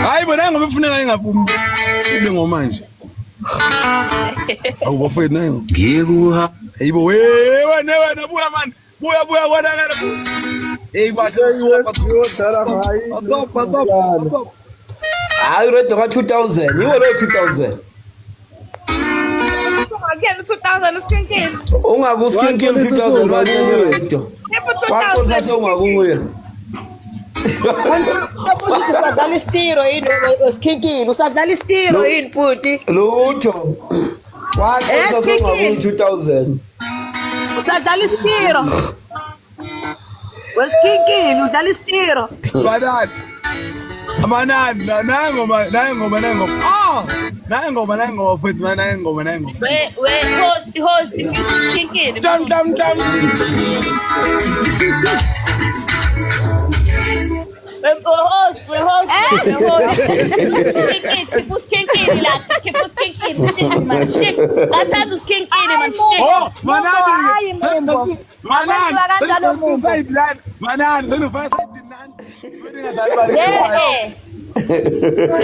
Hayi bona ngoba ifuneka ingabumi. Ibe ngomanje. Awu bafowethu nayo. Ngikuha. Hayibo wena wena buya man. Buya buya wena kana. Hey kwahle. Stop stop stop. Hayi redo ka 2000. Yiwo lo 2000. Ungakuyena u-2000 usikhinkile. Ungakusikhinkile 2000 wathi redo. Waxolisa sewungakuye. Abuthi usadlala isitiro yini usikhinkile usadlala isitiro yini bhuti? Lutho. Waxolisa sewungakuye 2000. Usadlala isitiro. Wesikhinkile udlala isitiro. Banani. Amanani nayi ngoma nayi ngoma nayi ngoma. Ah! Nayi ngoma nayi ngoma futhi nayi ngoma nayi ngoma. We host sikhinkile. Tam tam tam. We host. uSkhinkini la, khipha uSkhinkini, shit man, shit. Bathatha uSkhinkini man, shit. Oh, manani. Hayi, Mumbo. Manani. Akwenziwa kanjalo, Mumbo. Side line. Manani, senufaka side line. Yeke.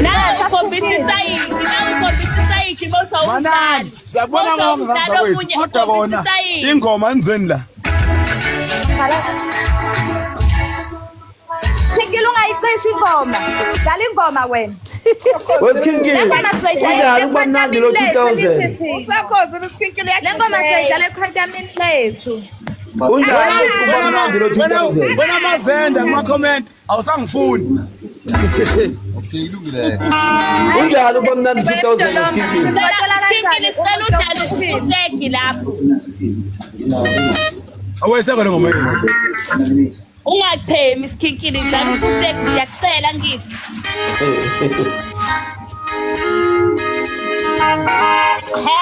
Nawe ukhombisa isayidi, nawe ukhombisa isayidi mawuthi Manani, siyabona Mawuthi konke awumdlali zakwethu. omunye, Kodwa ukhombisa kona isayidi. ingoma nizweni la. Khinkili ungayicisha ingoma. Dlala ingoma wena. Wesikhinkili. Le ngoma sizoyidlala Unjani ukuba mnandi lo 2000? Usakhozi usikhinkile Le ngoma sizoyidlala ekhwantamini lethu. Unjani ukuba mnandi lo 2000? Wena mazenda kuma comment awusangifuni. Okay, ilungile. Unjani ukuba mnandi 2000 wesikhinkili? Sivotela kanjani Skhinkili sicela umuntu udlale ofuthile? usegi lapho. Aweseko le ngoma yini. Ungathemi Skhinkili, dlala usegi siyakucela ngithi. He.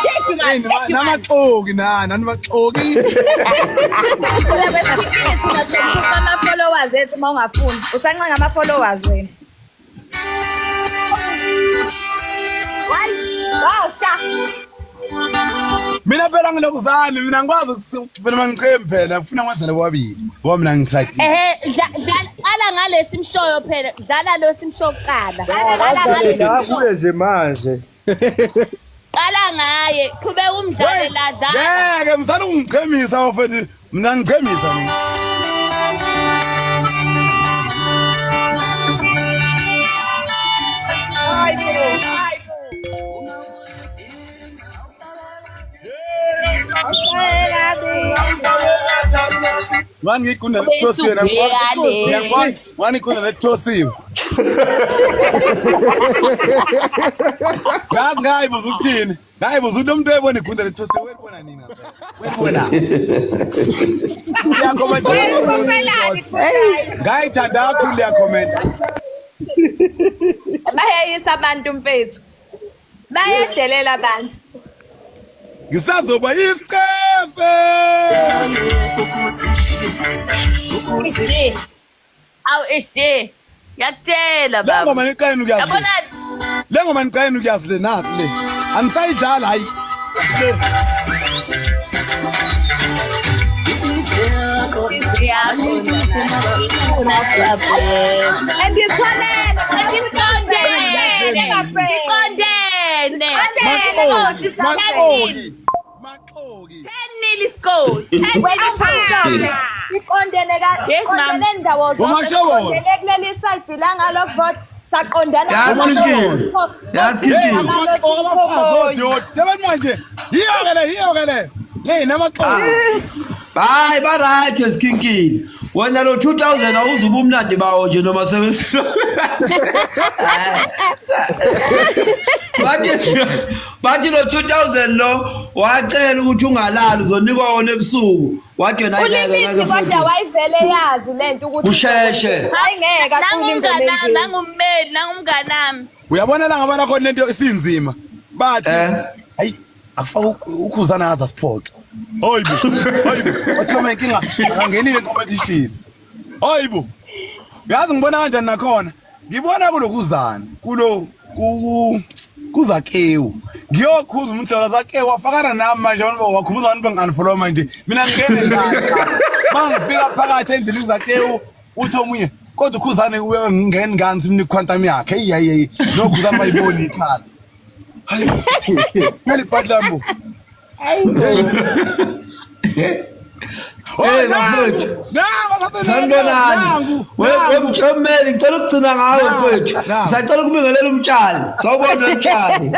Shake man, shake man. Namaxoki nani, nanimaxoki. Phela wesikhinkili thina siphuca ama-followers ethu uma ungafuni. Usancenga ama-followers wena. Hayi, washa. Mina phela ngilokuzani, mina ngikwazi ukuthi phela mangichemi phela, ngifuna ngwazele bobabili. Ngoba mina ngisayidi. Ehe, dlala qala ngalesi mshoyo phela. Dlala lo simsho kuqala. Qala ngalesi mshoyo. Kuye nje manje. Qala ngaye, qhubeka umdlale la dlala. Ngeke msana ungichemisa mfethu, mina ngichemisa mina. Hayi bo. Hayi bo. Mani ngigunda lethosiwe Besubhekane. Mani ngigunda lethosiwe. Ngazi ngayibuza ukuthini? Ngayibuza ukuthi umuntu oyibona igunda lethosiwe welibona nini ngempela? Welibona. Uyakhomenta. Uyakhomelani Ngayithanda kakhulu leya-comment. Bayayisa abantu mfethu. Bayadelela abantu. Ngisazoba isicefe. Ishe. Awu ishe. Ngiyakutshela Le baba. ngoma niqayeni ukuyazi. Yabona Le ngoma niqayeni ukuyazi le nathi le. Anisayidlala hayi. Le. And ithwalele. Iqondene. Iqondene. Maxoki. Maxoki. 10-0 score. 10-0. Iqondene ka Yes, ma'am. iqondene ndawo zonke. Bomashobolo. Iqondene kuleli side la ngalokuvota saqondana. Yazi Khinkili. Yazi Hey, Khinkili. amaxoki abafazi odoti. Sebethi manje yiyo ke le, yiyo ke le. Hey, namaxoki. Hayi ba right wesikhinkili. Wena lo 2000 awuzuba umnandi bawo nje noma sebenzisa. Bathi lo 2000 lo wacela ukuthi ungalali uzonikwa wona ebusuku. Wathi yena Ulimithi kodwa wayivele yazi lento ukuthi Kusheshe. Hayi ngeke acule ingoma Nangumnganami, enje. nangummeli, nangumnganami. Uyabona la ngabona khona lento isinzima. Bathi Eh. hayi akufaka ukhuzana ngaze asiphoxe. Hayibo. Hayibo. Wathi inkinga akangenile competition. Hayibo. Uyazi ngibona kanjani nakhona? Ngibona kulokuzana, kulo ku kuzakewu. Ngiyokhuza umuntu lo zakewu wafakana nami manje abantu wakhumbuza abantu bengi-unfollow manje. Mina ngingene ngani. Mangifika phakathi endlini kuzakewu uthi omunye kodwa ukhuzane uye ngene ngani simnika quantum yakhe. Hey hey hey. No khuzane bayiboni ikhala. Hayi. Mali bhadlambo. Hey bafethu. Sanibonani. Wemeli ngicela ukugcina ngawe mfethu. Sacela ukubingelela umtshali. Sawubona umtshali.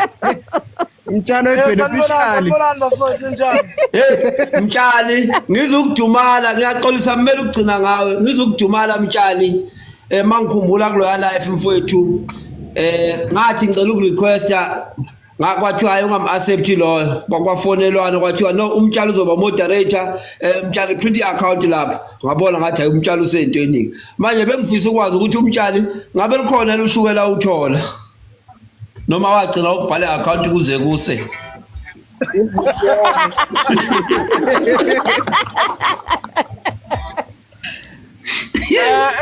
Umtshali oyi-beneficiary. Sanibonani bafowethu njani? Hey mtshali, ngizukudumala, ngiyaxolisa kumele ukugcina ngawe. Ngizukudumala mtshali. Eh mangikhumbula kuloya life mfowethu. Eh ngathi ngicela ukurequesta ngakwathiwa hayi ungam-accept loyo kwafonelwana kwathiwa no umtshali uzoba moderator mtshali print i-account lapha ngabona ngathi hayi umtshali usentweni manje bengifisa ukwazi ukuthi umtshali ngabe likhona lushukela uthola noma wagcina ukubhala i-account kuze kuse.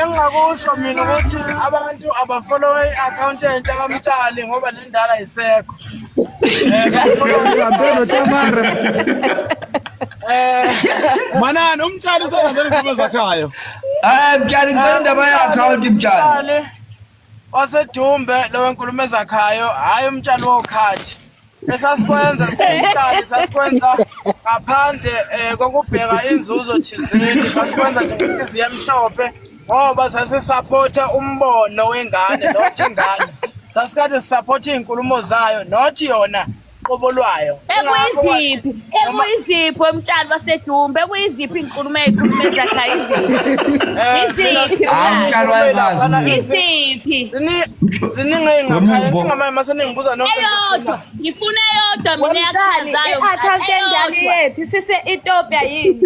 Engingakusho mina ukuthi abantu abafollowe i-account entsha kaMtshali ngoba le ndala ayisekho. Uhambe noTamara. Manani umtshali uselandela izinto zakhayo. Hayi Mtshali ngicela indaba ye-account Mtshali. Umtshali wasedumbe lo wenkulumo ezakhayo hhayi umtshali wokhathi esasikwenza singumtshali sasikwenza ngaphandle um kokubheka inzuzo thizeni sasikwenza nje ngenhliziyo emhlophe ngoba sasisaphotha umbono wengane not ingane sasikade sisaphotha iy'nkulumo zayo not yona qobo lwayo. Ekuyiziphi? Ekuyiziphi wemtshali wasedumbe? Ekuyiziphi inkulumo ezikhuluma ezakha iziphi? Iziphi? Hayi, umtshali wayengazi mina. Iziphi? Ziningi ey'ngakhaya inkinga manje mase ningibuza nonke Eyodwa, ngifuna eyodwa mina Wemtshali, eyachazayo. i-account endala iyephi? Sise-Ethiopia yini?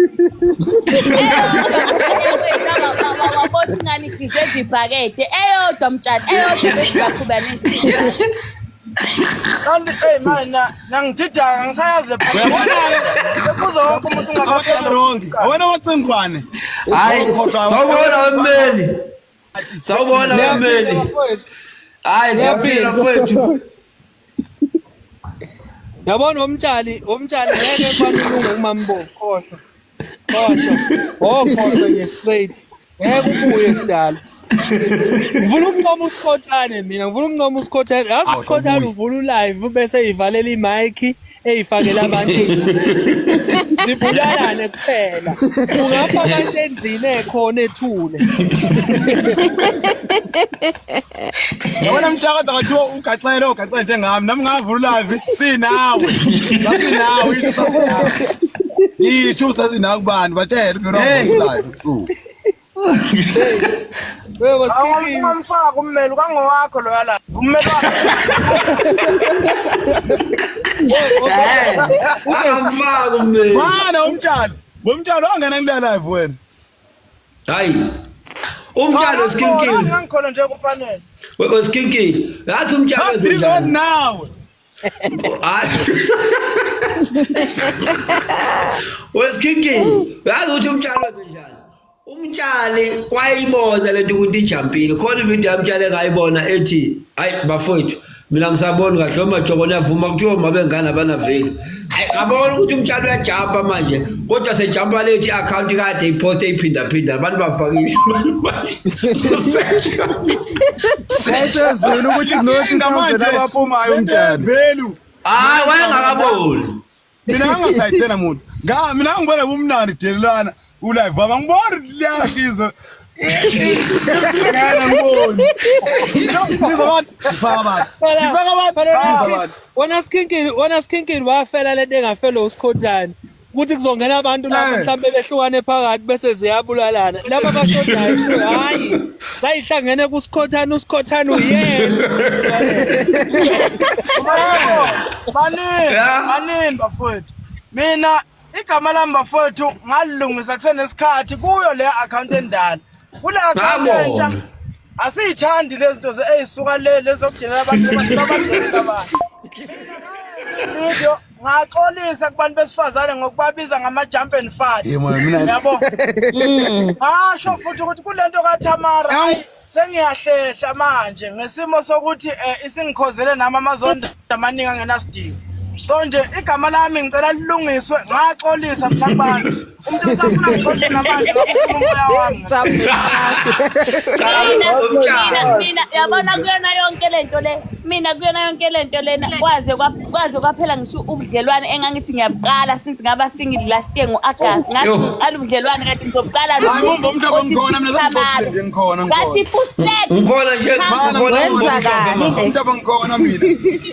Wabona ingane deserve ibhakede. Eyodwa mtshali, eyodwa bese baqhubeka nendlela. Kanti hey mana nangididaka ngisayazi le Uyabona-ke? Sekubuza wonke umuntu Awuqala wrong. Wena wacingwane. Hayi, sawubona wemmeli. Sawubona wemmeli. Hayi, siyaphila mfowethu. Yabona umtshali, umtshali ngeke mfana ulunge kumambo, khohlwa. Khohlwa. Oh khohlwa nje straight. Ngeke ubuye sidalo. Ngifuna ukuncoma uSikhothane mina, ngifuna ukuncoma uSikhothane. Yazi uSikhothane uvula ulive bese eyivalela imic eyifakela abantu ey'thuleni. Zibulalane kuphela. Ungapha abantu endlini ekhona ethule. Yabona mshakaza kwathiwa ugaxele ugaxele njengami nami ngavula live sinawe. Sasinawe isho sasinawe. Isho sasinawe kubani batshele ukuthi Hey. live ebusuku. Ungamfaki ummeli kangowakho loya la. Ummeli wakho. Angamfaki ummeli. Mana umtshali, womtshali wangena kule live wena. Hayi. Umtshali weskinkili. Ngangikhona nje kupanel. Weskinkili. Yathi umtshali wenzenjani? Nawe. Hayi. Weskinkili. Yazi ukuthi umtshali wenzenjani? Umtshali wayibona lento ukuthi ijampile. Khona ivideo yamtshali engayibona ethi, hayi bafowethu, mina ngisaboni kahle omajoko niyavuma kuthiwa uma bengane abanaveli. Hayi ngabona ukuthi umtshali uyajampa manje, kodwa sejampa lethi i-account kade iposte iphindaphinda abantu bafakile manje. Wayesezwile ukuthi kuno-2000 abaphumayo umtshali. Velu. Hayi wayengakaboni. Mina ngangasayithena muntu. Nga mina ngibona bumnandi delelana ulive wami ngibona liyashiza. Ngana ngiboni. Ngifaka abantu. Ngifaka abantu. Ngifaka abantu. Wena Skhinkili, wena Skhinkili wafela lento engafela uSikhothane. Ukuthi kuzongena abantu lapho mhlawumbe behlukane phakathi bese ziyabulalana. Laba abashodayo kuthiwe hayi sayihlangene kuSikhothane uSikhothane uyena. Manini, manini bafowethu. Mina igama lami bafowethu ngalilungisa kusenesikhathi kuyo le account endala. Kule account Ngabona. entsha asiyithandi lezi zinto ey'suka le lezokudelela abantu basabadelela abantu. Video ngaxolisa kubantu besifazane ngokubabiza ngama-jump and fat. Yebo, mina- Yabo. Ngasho futhi ukuthi kulento kaThamara ayi, sengiyahlehla manje ngesimo sokuthi isingikhozele nami amazondo amaningi angenasidingo. So nje igama lami ngicela lilungiswe ngaxolisa mina kubantu. Umuntu usafuna ngixolise namanje ngakufuna umoya wami. Mina mina yabona kuyona yonke lento le mina kuyona yonke lento lena kwaze kwaze kwaphela ngisho ubudlelwane engangithi ngiyabuqala since ngaba single last year ngo-August ngathi Yo. ngiqala ubudlelwane kanti ngizobuqala Hayi mumva umhlaba ngikhona mina Thamara. sengikhona ngikhona Ngathi fusek Ngikhona nje ngikhona Wenza kahle. Umhlaba ngikhona mina.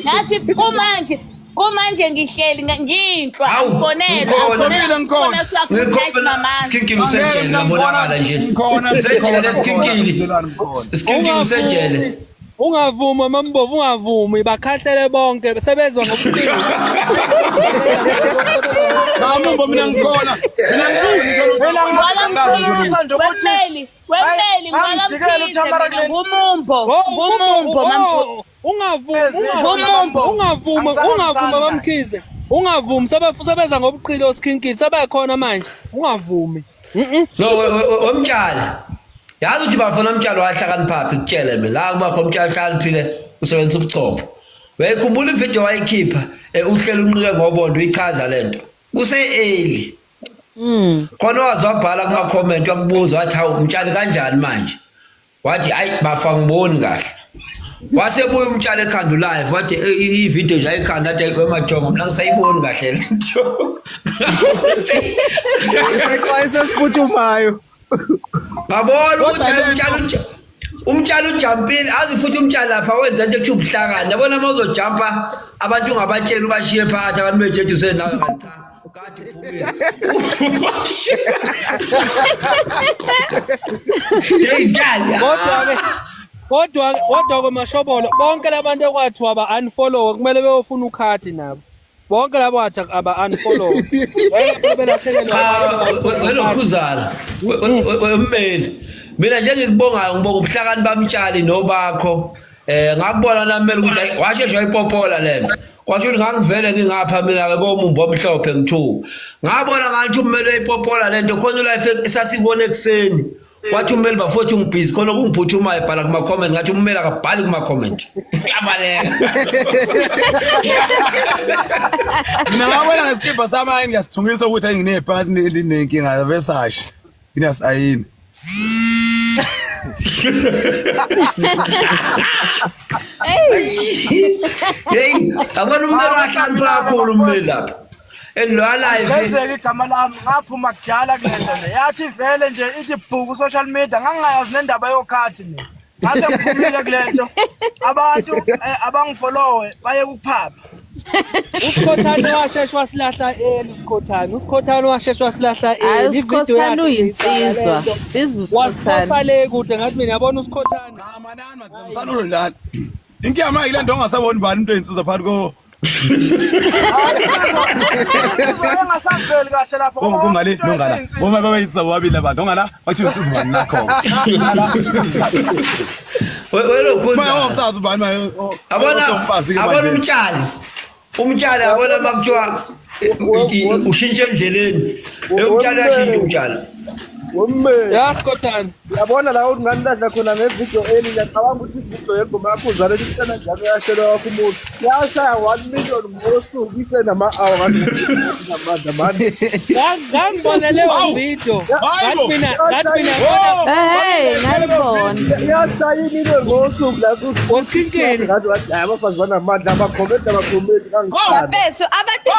Ngathi kumanje kumanje ngihleli nginhlwa angifonelwa ngikhona. angifonelwa kuthiwa good night Ngikhona mama Skhinkili usejele ngabonakala nje. Ngikhona Usejele Skhinkili. Skhinkili usejele. Ungavumi mambovu ungavumi bakhahlele bonke sebezwa ngobuqili. Mamumbo mina ngikhona. Mina Mina ngingamxolisa nje ukuthi Wemmeli wemmeli Angijikele uThamara ngwala ngumumbo ngumumbo mambo Ungavumi Ngumumbo. ungavumi ungavumi mamkhize. Ungavumi sebeza ngobuqili osikhinkili sebekhona manje. Ungavumi. No wemtshali. Yazi ukuthi bafona umtshalo wahlakaniphaphi kutshele mina la kuba khona umtshalo ohlakaniphile usebenzisa ubuchopho. Uyayikhumbula ivideo wayikhipha uhleli unqike ngobondo uyichaza lento. Kuse early. Khona waze wabhala kuma comment wakubuza wathi hawu umtshali kanjani manje? Wathi hayi bafa ngiboni kahle. Wasebuya umtshali ekhanda live wathi i-video nje ayikhanda athi wemajongo mina ngisayiboni kahle le nto. Isexwayiso esiphuthumayo. Ngabona ukuthi hayi umtshali ujampile azi futhi umtshali lapha wenza into ekuthiwa ubuhlakani yabona uma uzojampa abantu ungabatsheli ubashiye phakathi abantu bejeje usenawe kanti cha kade uphumile. Hey mtshali. Kodwa-ke Mashobolo bonke labantu ekwathiwa ba-unfollow kumele beyofuna ukhadi nabo. Bonke labo athi aba unfollow. Cha welokhuzana ummeli. Mina nje ngikubongayo ngibonga ubuhlakani bamtshali nobakho. Ngakubona nameli ukuthi washesha wayipopola lento. Kwasho ukuthi ngangivele ngingapha mina ke komumbu omhlophe ngithuka. Ngabona ngathi ummeli uyayipopola lento khona life esasikubona ekuseni. Wathi ummeli bafowethu ngibhizi khona okungiphuthumayo ebhala kuma comment ngathi ummeli akabhali kuma comment. Uyabaleka. Mina ngabona ngesikibha sami hayi ngiyasithungisa ukuthi ayinginebhasi linenkinga Versace. Ngiyasayini. Hey, yabona ummeli wahlonipha kakhulu ummeli lapha. Endiwalayo Sezeke igama lami ngaphuma kudala kule nto le. Yathi vele nje ithi bhuku social media ngangingayazi nendaba yokhadi mina. Ngase ngiphumile kule nto. Abantu abangifollowe baye kuphapha. Usikhothane washeshwa wasilahla eli usikhothane. Usikhothane washeshwa wasilahla Hayi eli. Ividiyo uSikhothane yakhe uyinsizwa. Insizwa wasiphosa uSikhothane. le kude ngathi mina yabona usikhothane. Cha manani madoda mfana ulodlala. Inkinga manje ile nto ongasaboni bani into eyinsizwa phakathi ko Insizwa engasaveli kahle lapho ngoba kungale into nongala. eseyinsizwa. Boma babayinsizwa bobabili abantu ongala bathi insizwa bani nakho. Welokhuzana. Manje umsazi ubani manje? Abona umfazi ke abona manje. umtshali. Umtshali abona makuthiwa ushintshe endleleni. Umtshali uyashintsha umtshali. Wommeli. Ya Sikhothane. Uyabona la unganilahla khona ngevidiyo eli ngiyacabanga ukuthi ividiyo yengoma yakho uzalela umntana njalo uyashelwa wakho umuzi. Yashaya 1 million ngosuku isenama-hour ngathi mani. Ngangibona leyo video. Ngathi mina ngathi mina yabona Hey, ngayibona. Yashaya imillion ngosuku la Usikhinkini. Ngathi wathi hayi abafazi banamandla abakhomenti abakhomenti kangithanda. Bafethu abantu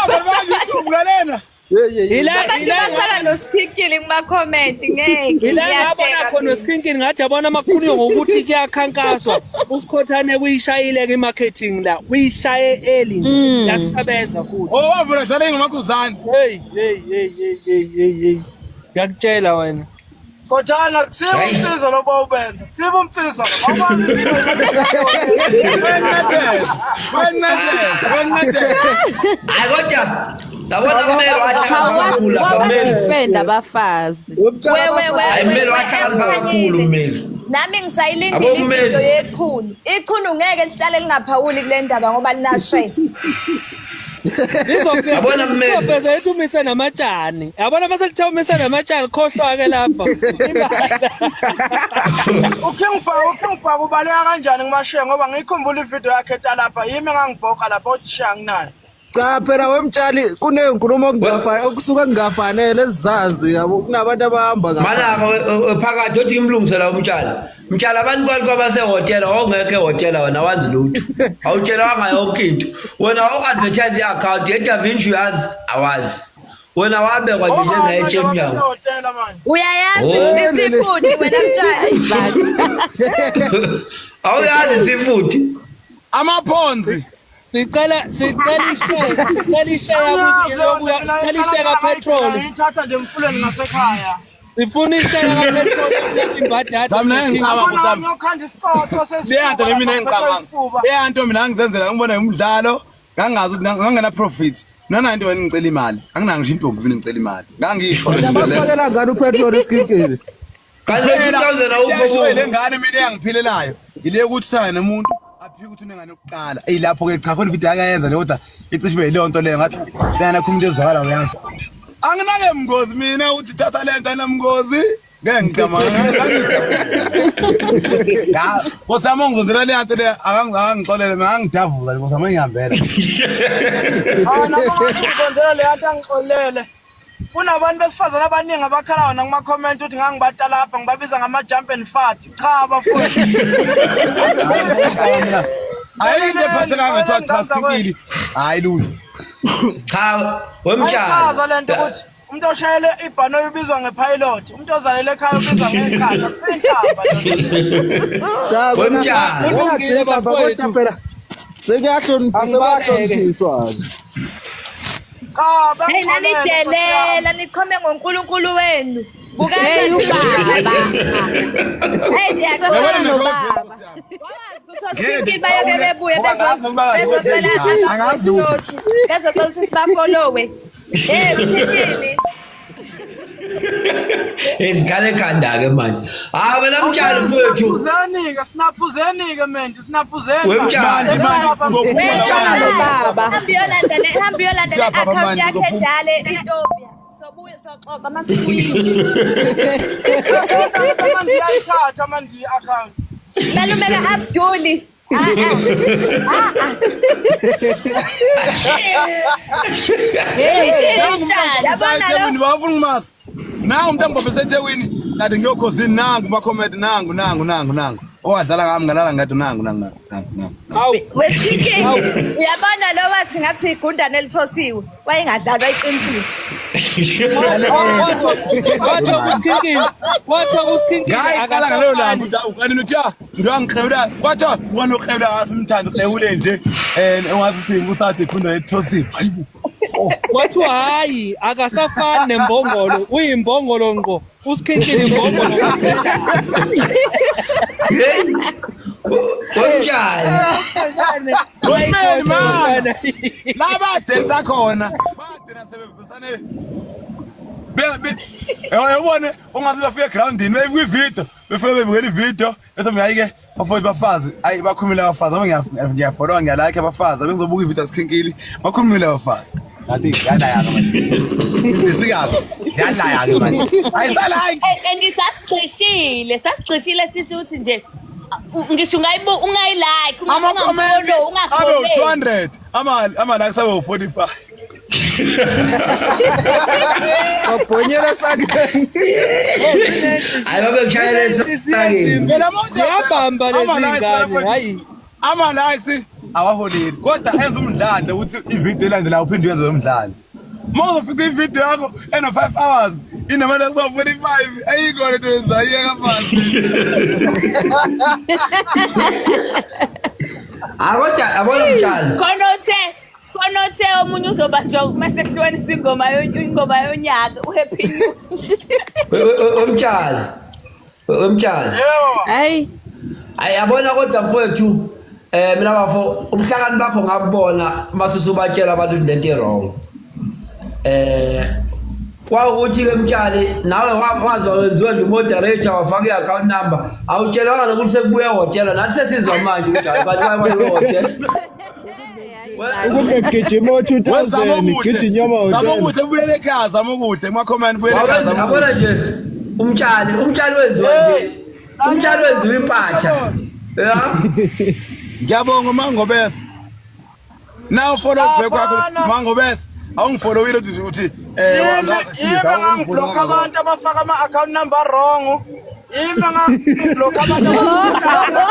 YouTube ngalena. Abantu basala nosikhinkili kuma-comment ngeke. Ila ngabona Ngiyahleka khona mina. usikhinkini ngathi yabona makukhulunywa ngokuthi kuyakhankaswa usikhothane kuyishayile ke marketing la uyishaye early nje yasebenza futhi. Oh wavula dlala ingoma khuzani. Hey hey hey hey hey hey hey. Ngiyakutshela wena. Khothana kusiba umsizo lo bawubenza. Kusiba umsizo lo. Awukwazi Hayi kodwa yabona ummeli wahlakaniphha kakhulu lapha ummeli. Wabadefend abafazi. We we we Hayi we ummeli we wahlakaniphha kakhulu esikhanyile. ummeli. Nami ngisayilindile Abo ummeli. ividiyo yechunu. Ichunu ngeke lihlale lingaphawuli kule ndaba ngoba linashe. Yabona mmeli. Izofeza ethi umise namatshani. Yabona mase kuthiwa umise namatshani khohlwa ke lapha. uKing Bhaka uKing Bhaka ubaleka kanjani kumashiya ngoba ngiyikhumbula ividiyo yakhe etalapha yimi engangibhoka lapha uthi shiya nginayo. Cha phela wemtshali kunezinkulumo okungafanele okusuke kungafanele esizazi yabo kunabantu abahamba Manaka phakathi othi ngimlungisela umtshali. Mtshali abantu bantu kwabasehhotela wawungekho ehhotela wena wazi lutho. Awutshelwanga yonke into. Wena wawu-advertise i-account ye-Da Vinci uyazi awazi. Wena wabekwa nje njengetshe emnyango. Hotela manje. Uyayazi Oh. sisifundi wena mtshali. Awuyazi seafood. Amaphonzi. Sicela sicela ishare sicela ishare yokuya sicela ishare kapetrol. Ngiyithatha nje emfuleni ngasekhaya. Sifuna ishare kapetrol yokuya Cha mina ngicabanga Ngifuna usami. ngiyokhanda isicotho Leya nto le mina sesifuba. engicabanga. Leya nto mina ngizenzela ngibona umdlalo ngangazi ukuthi ngangena profit. Nana into wena ngicela imali. Anginayo ngisho intombi mina ngicela imali. Ngangisho le nto le. Bamfakela ngani upetrol esikhinkini? Kanti lo 2000 awukho Yasho kuwo. le ngane mina eyangiphilelayo. Ile ukuthi uthanda nomuntu aphike ukuthi unengane yokuqala. Ey lapho ke cha khona video akayenza le kodwa icishe ibe yileyo nto leyo ngathi lana khona into ezwakala uyazi. Anginake mngozi mina ukuthi thatha lento ayinamngozi. Ngeke ngicabanga. Ya, Nkosi yami ungizondela le nto le akangixolele mina angidavuza nje Nkosi yami ngihambela. Ah, noma ngizondela le nto angixolele. Kunabantu besifazane abaningi abakhalayo nakuma-comment ukuthi ngangibatalabha ngibabiza ngama-jump and fart. Cha bafowethu. Hayi into ephathekayo ngathiwa cha sikili. Hayi lutho. Cha, wemtshalo. Ayichaza le nto ukuthi umuntu oshayele ibhanoyi ubizwa ngepilot, umuntu ozalele ekhaya ubizwa ngeqasha. Kusenhlamba Cha kona Wemtshalo. ungathini baba kodwa phela sekuyahloniphiswa nje. Cha Hey bangixolele Nkosi yami. nanidelela nichome ngoNkulunkulu wenu. Bukani Hey ubaba. Hey Yabona ngiyaqonda. mina Baba. Ukuthi bayoke bebuye Ngoba angazi ngoba bezocela angazi lutho. bezocela ukuthi sibafollowe. Hey Sikili. Izikhala ekhanda ke manje. Hayi wena mtshalo mfowethu. Sinaphuzeni-ke, sinaphuzeni-ke Mendi, sinaphuzeni. Wemtshalo. Manje manje uzophuma la. Baba. Hamba uyolanda le hamba uyolanda le Siyababa account manje, yakhe uzophuma. endala e-Ethiopia. Sobuye soxoxa masibuyile. Manje iyayithatha manje i-account. Malume ka-Abduli. Ah ah. Ah ah. Hey, Mtshali. Yabona lo Ethekwini bafuna ukumazi. Nangu umuntu angibophe eseThekwini kanti ngiyokhosini nangu ma-comment nangu nangu nangu nangu. Owadlala ngami ngalala ngathi nangu nangu nangu nangu nangu. Hawu. Wesiki uyabona lo wathi ngathi igundane elithosiwe wayengadlalwa iqinisile. Kwathiwa kusikhinkile. Kwathiwa kusikhinkile Ngayiqala ngaleyo langa akasafani. ukuthi ukanini uthi ah umuntu wangiqhewula kwathiwa ubani oqhewula ngasimthanda uqhewule nje eh ungathi uthi usathi ikhunda lethosiwe. Hayibo. Kwathiwa hayi akasafani nembongolo, uyimbongolo ngqo. Usikhinkile imbongolo. Hey. Wemtshalo. Kumele mama. Laba densa khona. Badena sebevusane. Be be uyabona ungaze bafike egroundini bebuka ivideo befike bebukela ivideo bese hayi ke bafowethu bafazi ayi bakhulumile abafazi aba ngiyafollowa ngiyalike abafazi abengizobuka ivideo asikhinkili bakhulumile abafazi ngathi ngiyalaya-ke manje isikazi ngiyalaya-ke manje ayisalike And sasigxishile, sasigxishile sisho ukuthi nje ngisho ungayibu ungayilike, ama-comment ungafollow, abe ungakholeli. u-200 ama-likes abe u-45 Wabhonyela esakeni. Hayi babekushayela esakeni. Phela manje Ziyabamba lezi ama-likes ngane, hayi. Ama-likes awaholeli kodwa enza umdlandla ukuthi ividiyo elandelayo uphinde uyenze umdlandla. Uma uzofica ividiyo yakho eno-5 hours inama-likes awu-45 ayikho lento yenzayo iyeka phansi. Hayi kodwa yabona mtshalo. Khona uthe khona uthe omunye uzobanjwa mase kuhlukaniswa ingoma ingoma yonyaka uHappy New. Wemtshalo. Wemtshalo. Hayi. Hayi yabona kodwa mfowethu mina bafo ubuhlakani bakho ngabubona mase usubatshela abantu ukuthi lento i-wrong. Kwawukuthi ke mtshali nawe waze wenziwa nje umoderator wafaka i-account number awutshelwanga nokuthi sekubuye ehhotela nathi sesizwa manje ukuthi hayi bantu baye ehhotela. Ukuthi ngigijima o-2000 gijinywa Zama amahhotela. okuhle buyele ekhaya zama okuhle kuma-comment buyele ekhaya zama Yabona okuhle. nje umtshali wenziwa nje umtshali wenziwa impatha. Ya. Ngiyabonga Mangobese. Now follow back kwakho Mangobese. Awungifollowile uthi uthi Yimi yimi engangiblocka abantu abafaka ama-account number wrong. Yimi engangiblocka abantu abathukutana.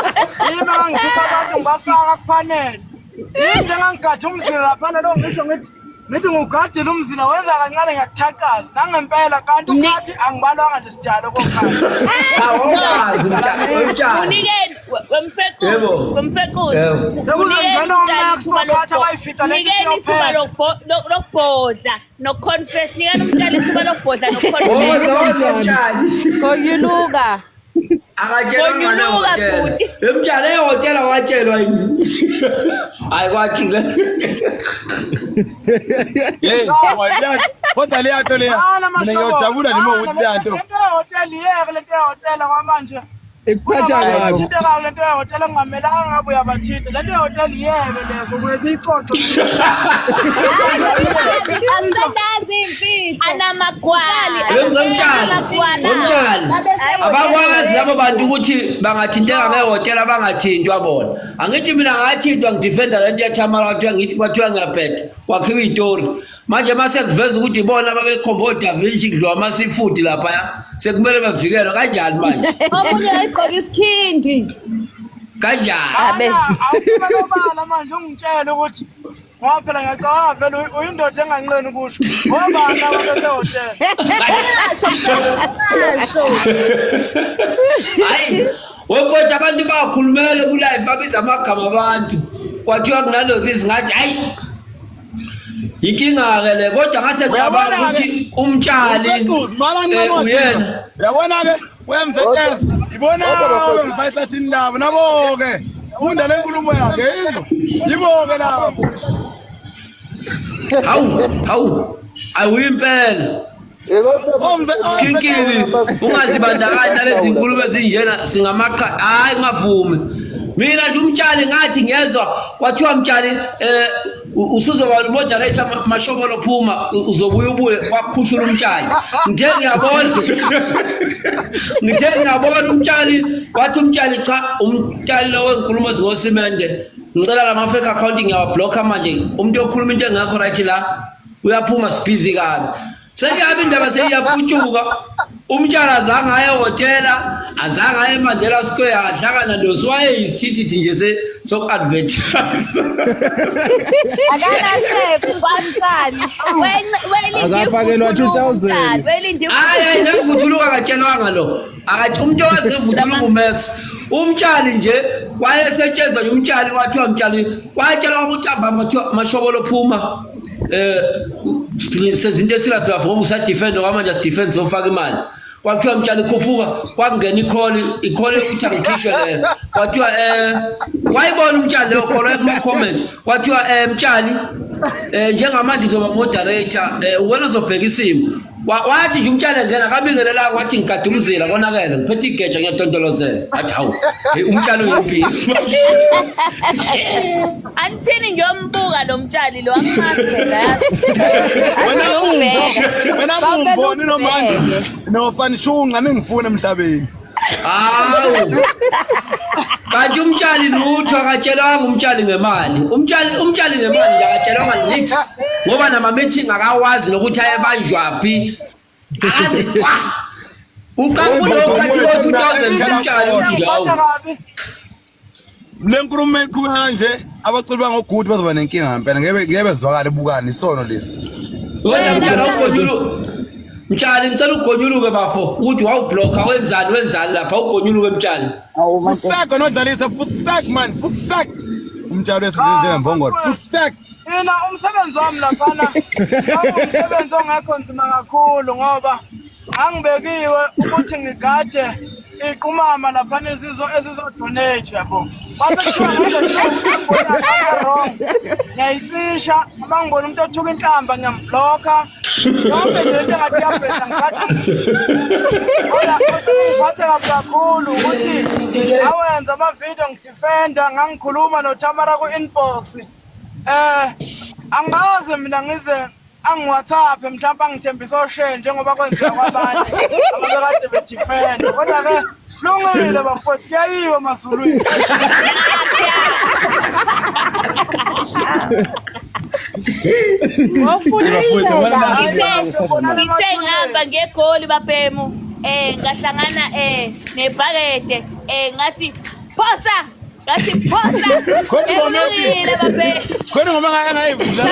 Yimi engangikhipha abantu ngibafaka kupanel. Yimi nje engangigadha umzila laphana lo ngisho ngithi ngithi ngiwugadile umzila wenza kancane ngiyakuthaqaza nangempela kanti ukhathi angibalwanga nje sidalo kokhathi. Cha wawukazi mtshali. Unikeni wemfequzi, Yebo. wemfequzi. Yebo. Sekuzongena oMax kokhathi abayifica lento Nikeni ithuba isiyophela. lokubhodla nokuconfess, nikani umtshali ithuba lokubhodla nokuconfess. Woza woza mtshali. Gonyuluka. Akatshelwa Gonyuluka, bhuti. Emtshali ehhotela watshelwa yini? Hayi kwathi ke. Hey, kodwa leya nto leya Mana mina ngiyojabula noma ukuthi leya nto Lento yehhotela iyeke lento yehhotela kwamanje. Ikuphatha kabi. Abathintekayo lento yehhotela kungamelanga ngabe uyabathinta. Lento yehhotela iyeke leyo sokuye siyixoxe. Asendazi imfihlo. Anamagwala. Wemtshali, wemtshali. Abakwazi labo bantu ukuthi bangathinteka ngehhotela bangathintwa bona. Angithi mina ngathintwa ngidefenda lento yaThamara kwathiwa ngithi kwathiwa ngiyabheda. Kwakhiwa itori. Manje mase kuveza ukuthi ibona ababekhomba oDa Vinci kudliwa ama-seafood laphaya sekumele bavikelwe kanjani manje? Omunye ayigqoka isikhindi. Kanjani? Abe. Awuphuma nobala manje ungitshele ukuthi ngoba phela ngiyacabanga vele uyindoda enganqeni ukusho. Ngobani laba besehhotela? Hayi, wemfowethu abantu bakhulumele ku-live babiza amagama abantu. Kwathiwa kunalozi ngathi hayi Inkinga-ke le kodwa ngase cabanga ukuthi umtshali eh, uyena. Uyabona-ke wemzs ibona bengifayisa labo nabo-ke funda le nkulumo yakhe izwa yibo-ke labo hawu hawu awuyimpela Kinkili ungazibandakanyi nalezi nkulumo ezinjena singamaqa hayi ngavumi mina nje umtshali ngathi ngezwa kwathiwa mtshali eh usuzoba moderator mashobolo phuma uzobuya ubuye kwakhushula umtshali ngithe ngiyabona ngithe ngiyabona umtshali wathi umtshali cha umtshali lo wenkulumo zingosimende ngicela lama fake account ngiyawablocka manje umuntu okhuluma into engekho right la uyaphuma sibhizi kabi sekuyabe indaba seyiyaputshuka umtshana azange aye ehhotela azange aye emandela square adlakana ndosi wayeyisithithithi nje soku-advertise akanashefu kwamtshali Akafakelwa 2000. hayi hayi nemvuthuluka akatshelwanga lo akathi umuntu owazi ngemvuthuluka umax umtshali nje wayesetshenzwa nje umtshali kwathiwa mtshali watshelwa ukuthi ambamba kwathiwa mashobolo phuma eh sezinto esilathi ngoba usadefend okwamanje asidefend sofaka imali kwathiwa mtshali khuphuka kwakungena ikholi ikholi yokuthi angikhishwe leyo kwathiwa eh wayibona umtshali leyo kholo kuma comment kwathiwa eh mtshali eh njengamanje uzoba moderator eh wena uzobheka isimo wathi nje umtshali ngena akabingelelanga wathi ngigada umzila konakele ngiphethe igeja ngiyadondolozela wathi hawu hey umtshali uyimpilo Anithini ngiyombuka lo mtshali lo angimazi phela yazi. Wena mumbo, wena mumbo ninomandla. Nofanishunqa ningifuna emhlabeni. Hawu. Kanti umtshali lutho akatshelwanga umtshali ngemali. Umtshali umtshali ngemali nje akatshelwanga nix ngoba nama meeting akawazi nokuthi ayebanjwaphi. Akazi kwa. Uqala kulokho kathi ngo-2000 umtshali uthi nje hawu. Le nkulumo iqhubeka kanje abaculi bangogudu bazoba nenkinga ngempela ngeke ngeke bezwakale bukani isono lesi. Wena mtshali awugonyulu. Mtshali ngicela ugonyuluke bafo ukuthi wawublocka wenzani wenzani lapha ugonyuluke mtshali. Fusak nodlalisa fusak man fusak. Umtshali wethu njengembongolo fusak. Mina umsebenzi wami laphana kwakuwumsebenzi ongekho nzima kakhulu ngoba ngangibekiwe ukuthi ngigade iqumama laphana ezizo ezizodonate yabo. Kwase kuthiwa ngenze sure ukuthi ngibona abantu wrong. Ngiyayicisha uma ngibona umuntu othuka inhlamba ngiyamblocka. Yonke nje lento engathi iyabheda ngithatha Kodwa osengiphathe kabi kakhulu ukuthi ngawenza ama-video ngidefenda ngangikhuluma noThamara ku-inbox. Eh angaze mina ngize angiWhatsApp mhlawumbe angithembise oshe njengoba kwenzeka kwabanye ababekade bedefend kodwa ke lungile bafowethu kuyayiwa emazulwini Ngithe ngihamba ngegoli babhemu eh ngahlangana eh nebhakede eh ngathi phosa Ngathi phosa. Khona ingoma ethi. Ekulungile babe. Khona ingoma engayivula.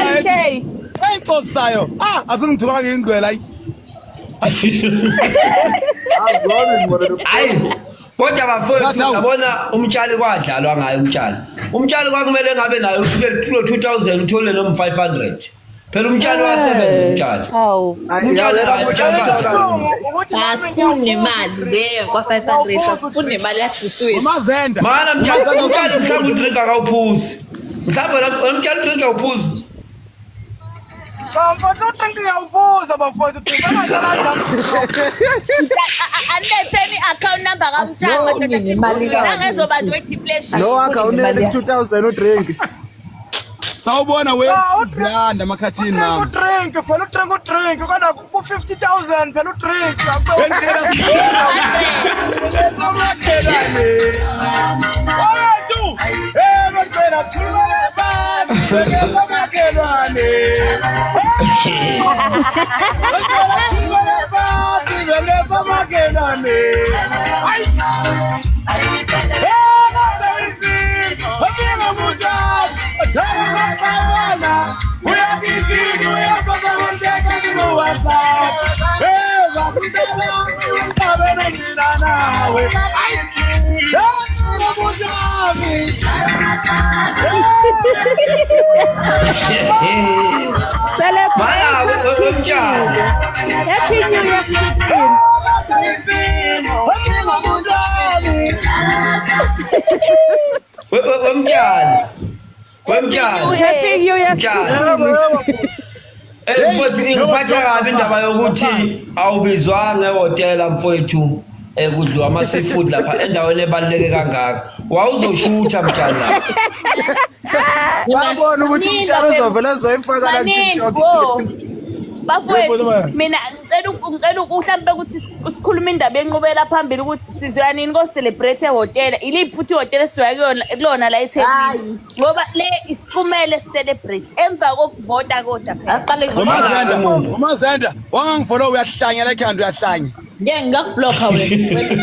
Ayixosayo. Ah, asingithuka ngingcwele ayi. Hayi. Kodwa bafowethu yabona umtshali kwadlalwa ngaye umtshali. Umtshali kwakumele ngabe naye uthule 2000 uthole noma 500. Phela umtshali wasebenza umtshali. Hawu. Umtshali Asifuni nemali leyo kwa-500 asifuni nemali yasiswethu. Umazenda. Mana mtshali umtshali mhlawumbe udrink akawuphuzi. Mhlawumbe umtshali udrink awuphuzi. Cha mfowethu, udrink ngiyawuphuza bafowethu, drink angadlala kanjani. Aniletheni i-account number kaMtshali madoda. Nemali ka- Nangezobantu we-depression. Lo wakhe awuneli ku-2000 udrink. Sawubona we Ah, udrink- Ziyanda amakhathini Udrink mama. udrink phela, udrink udrink kodwa ku-50,000 phela udrink. Somakhelwane. Wethu. Eh bacela sikhulumele phansi. Somakhelwane. Bacela sikhulumele phansi. Somakhelwane. Ayi. Eh kodwa izinto. Afika mutani. Athanda uyagijima uyababa ngeke kuWhatsApp. Eh bakutela usabele mina nawe. Ayi. Mutani. Mana Celebrate wemtshali. Happy New Year, Sikhinkili. Wemtshali. Wemtshali. Happy New Year, Mtshali. Sikhinkili. Eh mfowethu, ingiphatha kabi indaba yokuthi awubizwanga ehhotela mfowethu, kudliwa ama-seafood lapha endaweni ebaluleke kangaka. Wawuzoshutha mtshali lapha. Babona ukuthi umtshalo uzovele ezoyifaka la Maningi, ku-TikTok. wo. Bafowethu, Yebo, mina ngicela mhlampe ukuthi sikhulume indaba enqubela phambili ukuthi sizoya nini ko-celebrate ehhotela. Iliphi futhi ihhotela esizoya kulona la eThekwini? Hayi. Ngoba le isikumele celebrate emva kokuvota kodwa phela. Aqale Umazenda, umazenda, wangangifollow uyahlanya la ekhanda uyahlanya. Ngeke ngakubhlokha wena. Wena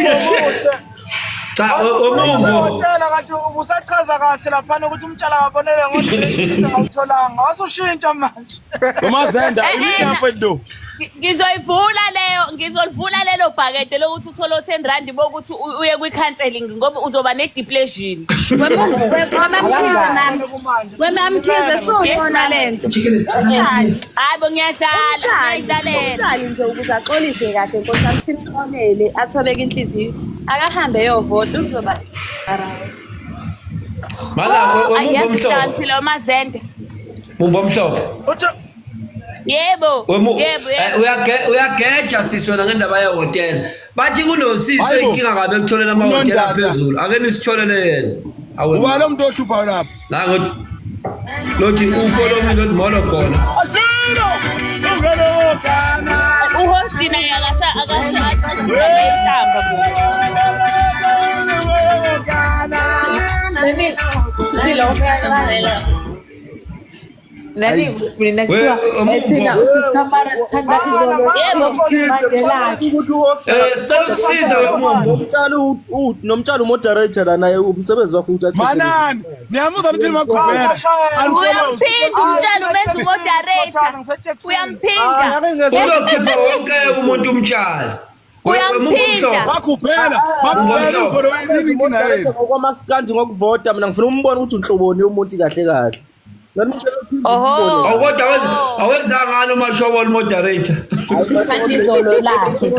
ngakubhlokha. Cha, wemumbo. Hotela kanti ubusachaza kahle laphana ukuthi umtshala wabonele ngodrink awutholanga. Wasushintsha manje. Umazenda, Eh, eh, uyini mfethu lo? Ngizoyivula leyo, ngizolivula lelo bhakede lokuthi uthole u-10 rand bokuthi uye kwi-counselling ngoba uzoba ne-depression. Wemamkhize Yes, suyona ma'am. lento. Umtshali. Hayi bo, ngiyadlala, ngiyayidlalela. Umtshali nje ukuze axolise kahle nkosi yami simxolele athobeke inhliziyo. Akahambe eyovota uzoba right. Mana Oh, wemumbo yazi mhlophe. hlakaniphile uMazende. Mumbo mhlophe. Uthi Yebo, Wemu yebo, yebo. Uyageja sisi wena ngendaba yehhotela. Bathi kunosisi Hayibo. inkinga kabi ekutholeni amahhotela Unondaba. aphezulu. Ake nisitholele yena. Awe. Uba lo muntu ohluphayo lapha. Nango lothi ufollow me not molo khona. Ashilo! Ungalokana. Uhosti naye akasa akasa bayithamba bo. Nani silo Nani mina kuthiwa We- thina uSisamara sithanda izolo Yebo. manje lakhe. Cela usize wemumbo. Nomtshalo nomtshalo umoderator la naye umsebenzi wakhe ukuthi acheke. Manani, niyamuzwa ukuthi makhubela. Uyamphinda umtshali umenza umoderator. Uyamphinda. Uzokhipha wonke umuntu umtshali. Uyamphinda. Bakhuphela, bakhuphela ufollow yini inkinga yenu. Ngokwamaskandi ngokuvota mina ngifuna umbone ukuthi unhloboni yomuntu kahle kahle. Nami ngicela uphinde Oho. umbone. Awu kodwa awenzanga ngani umashobolo moderator. Sithanda izolo lakhe.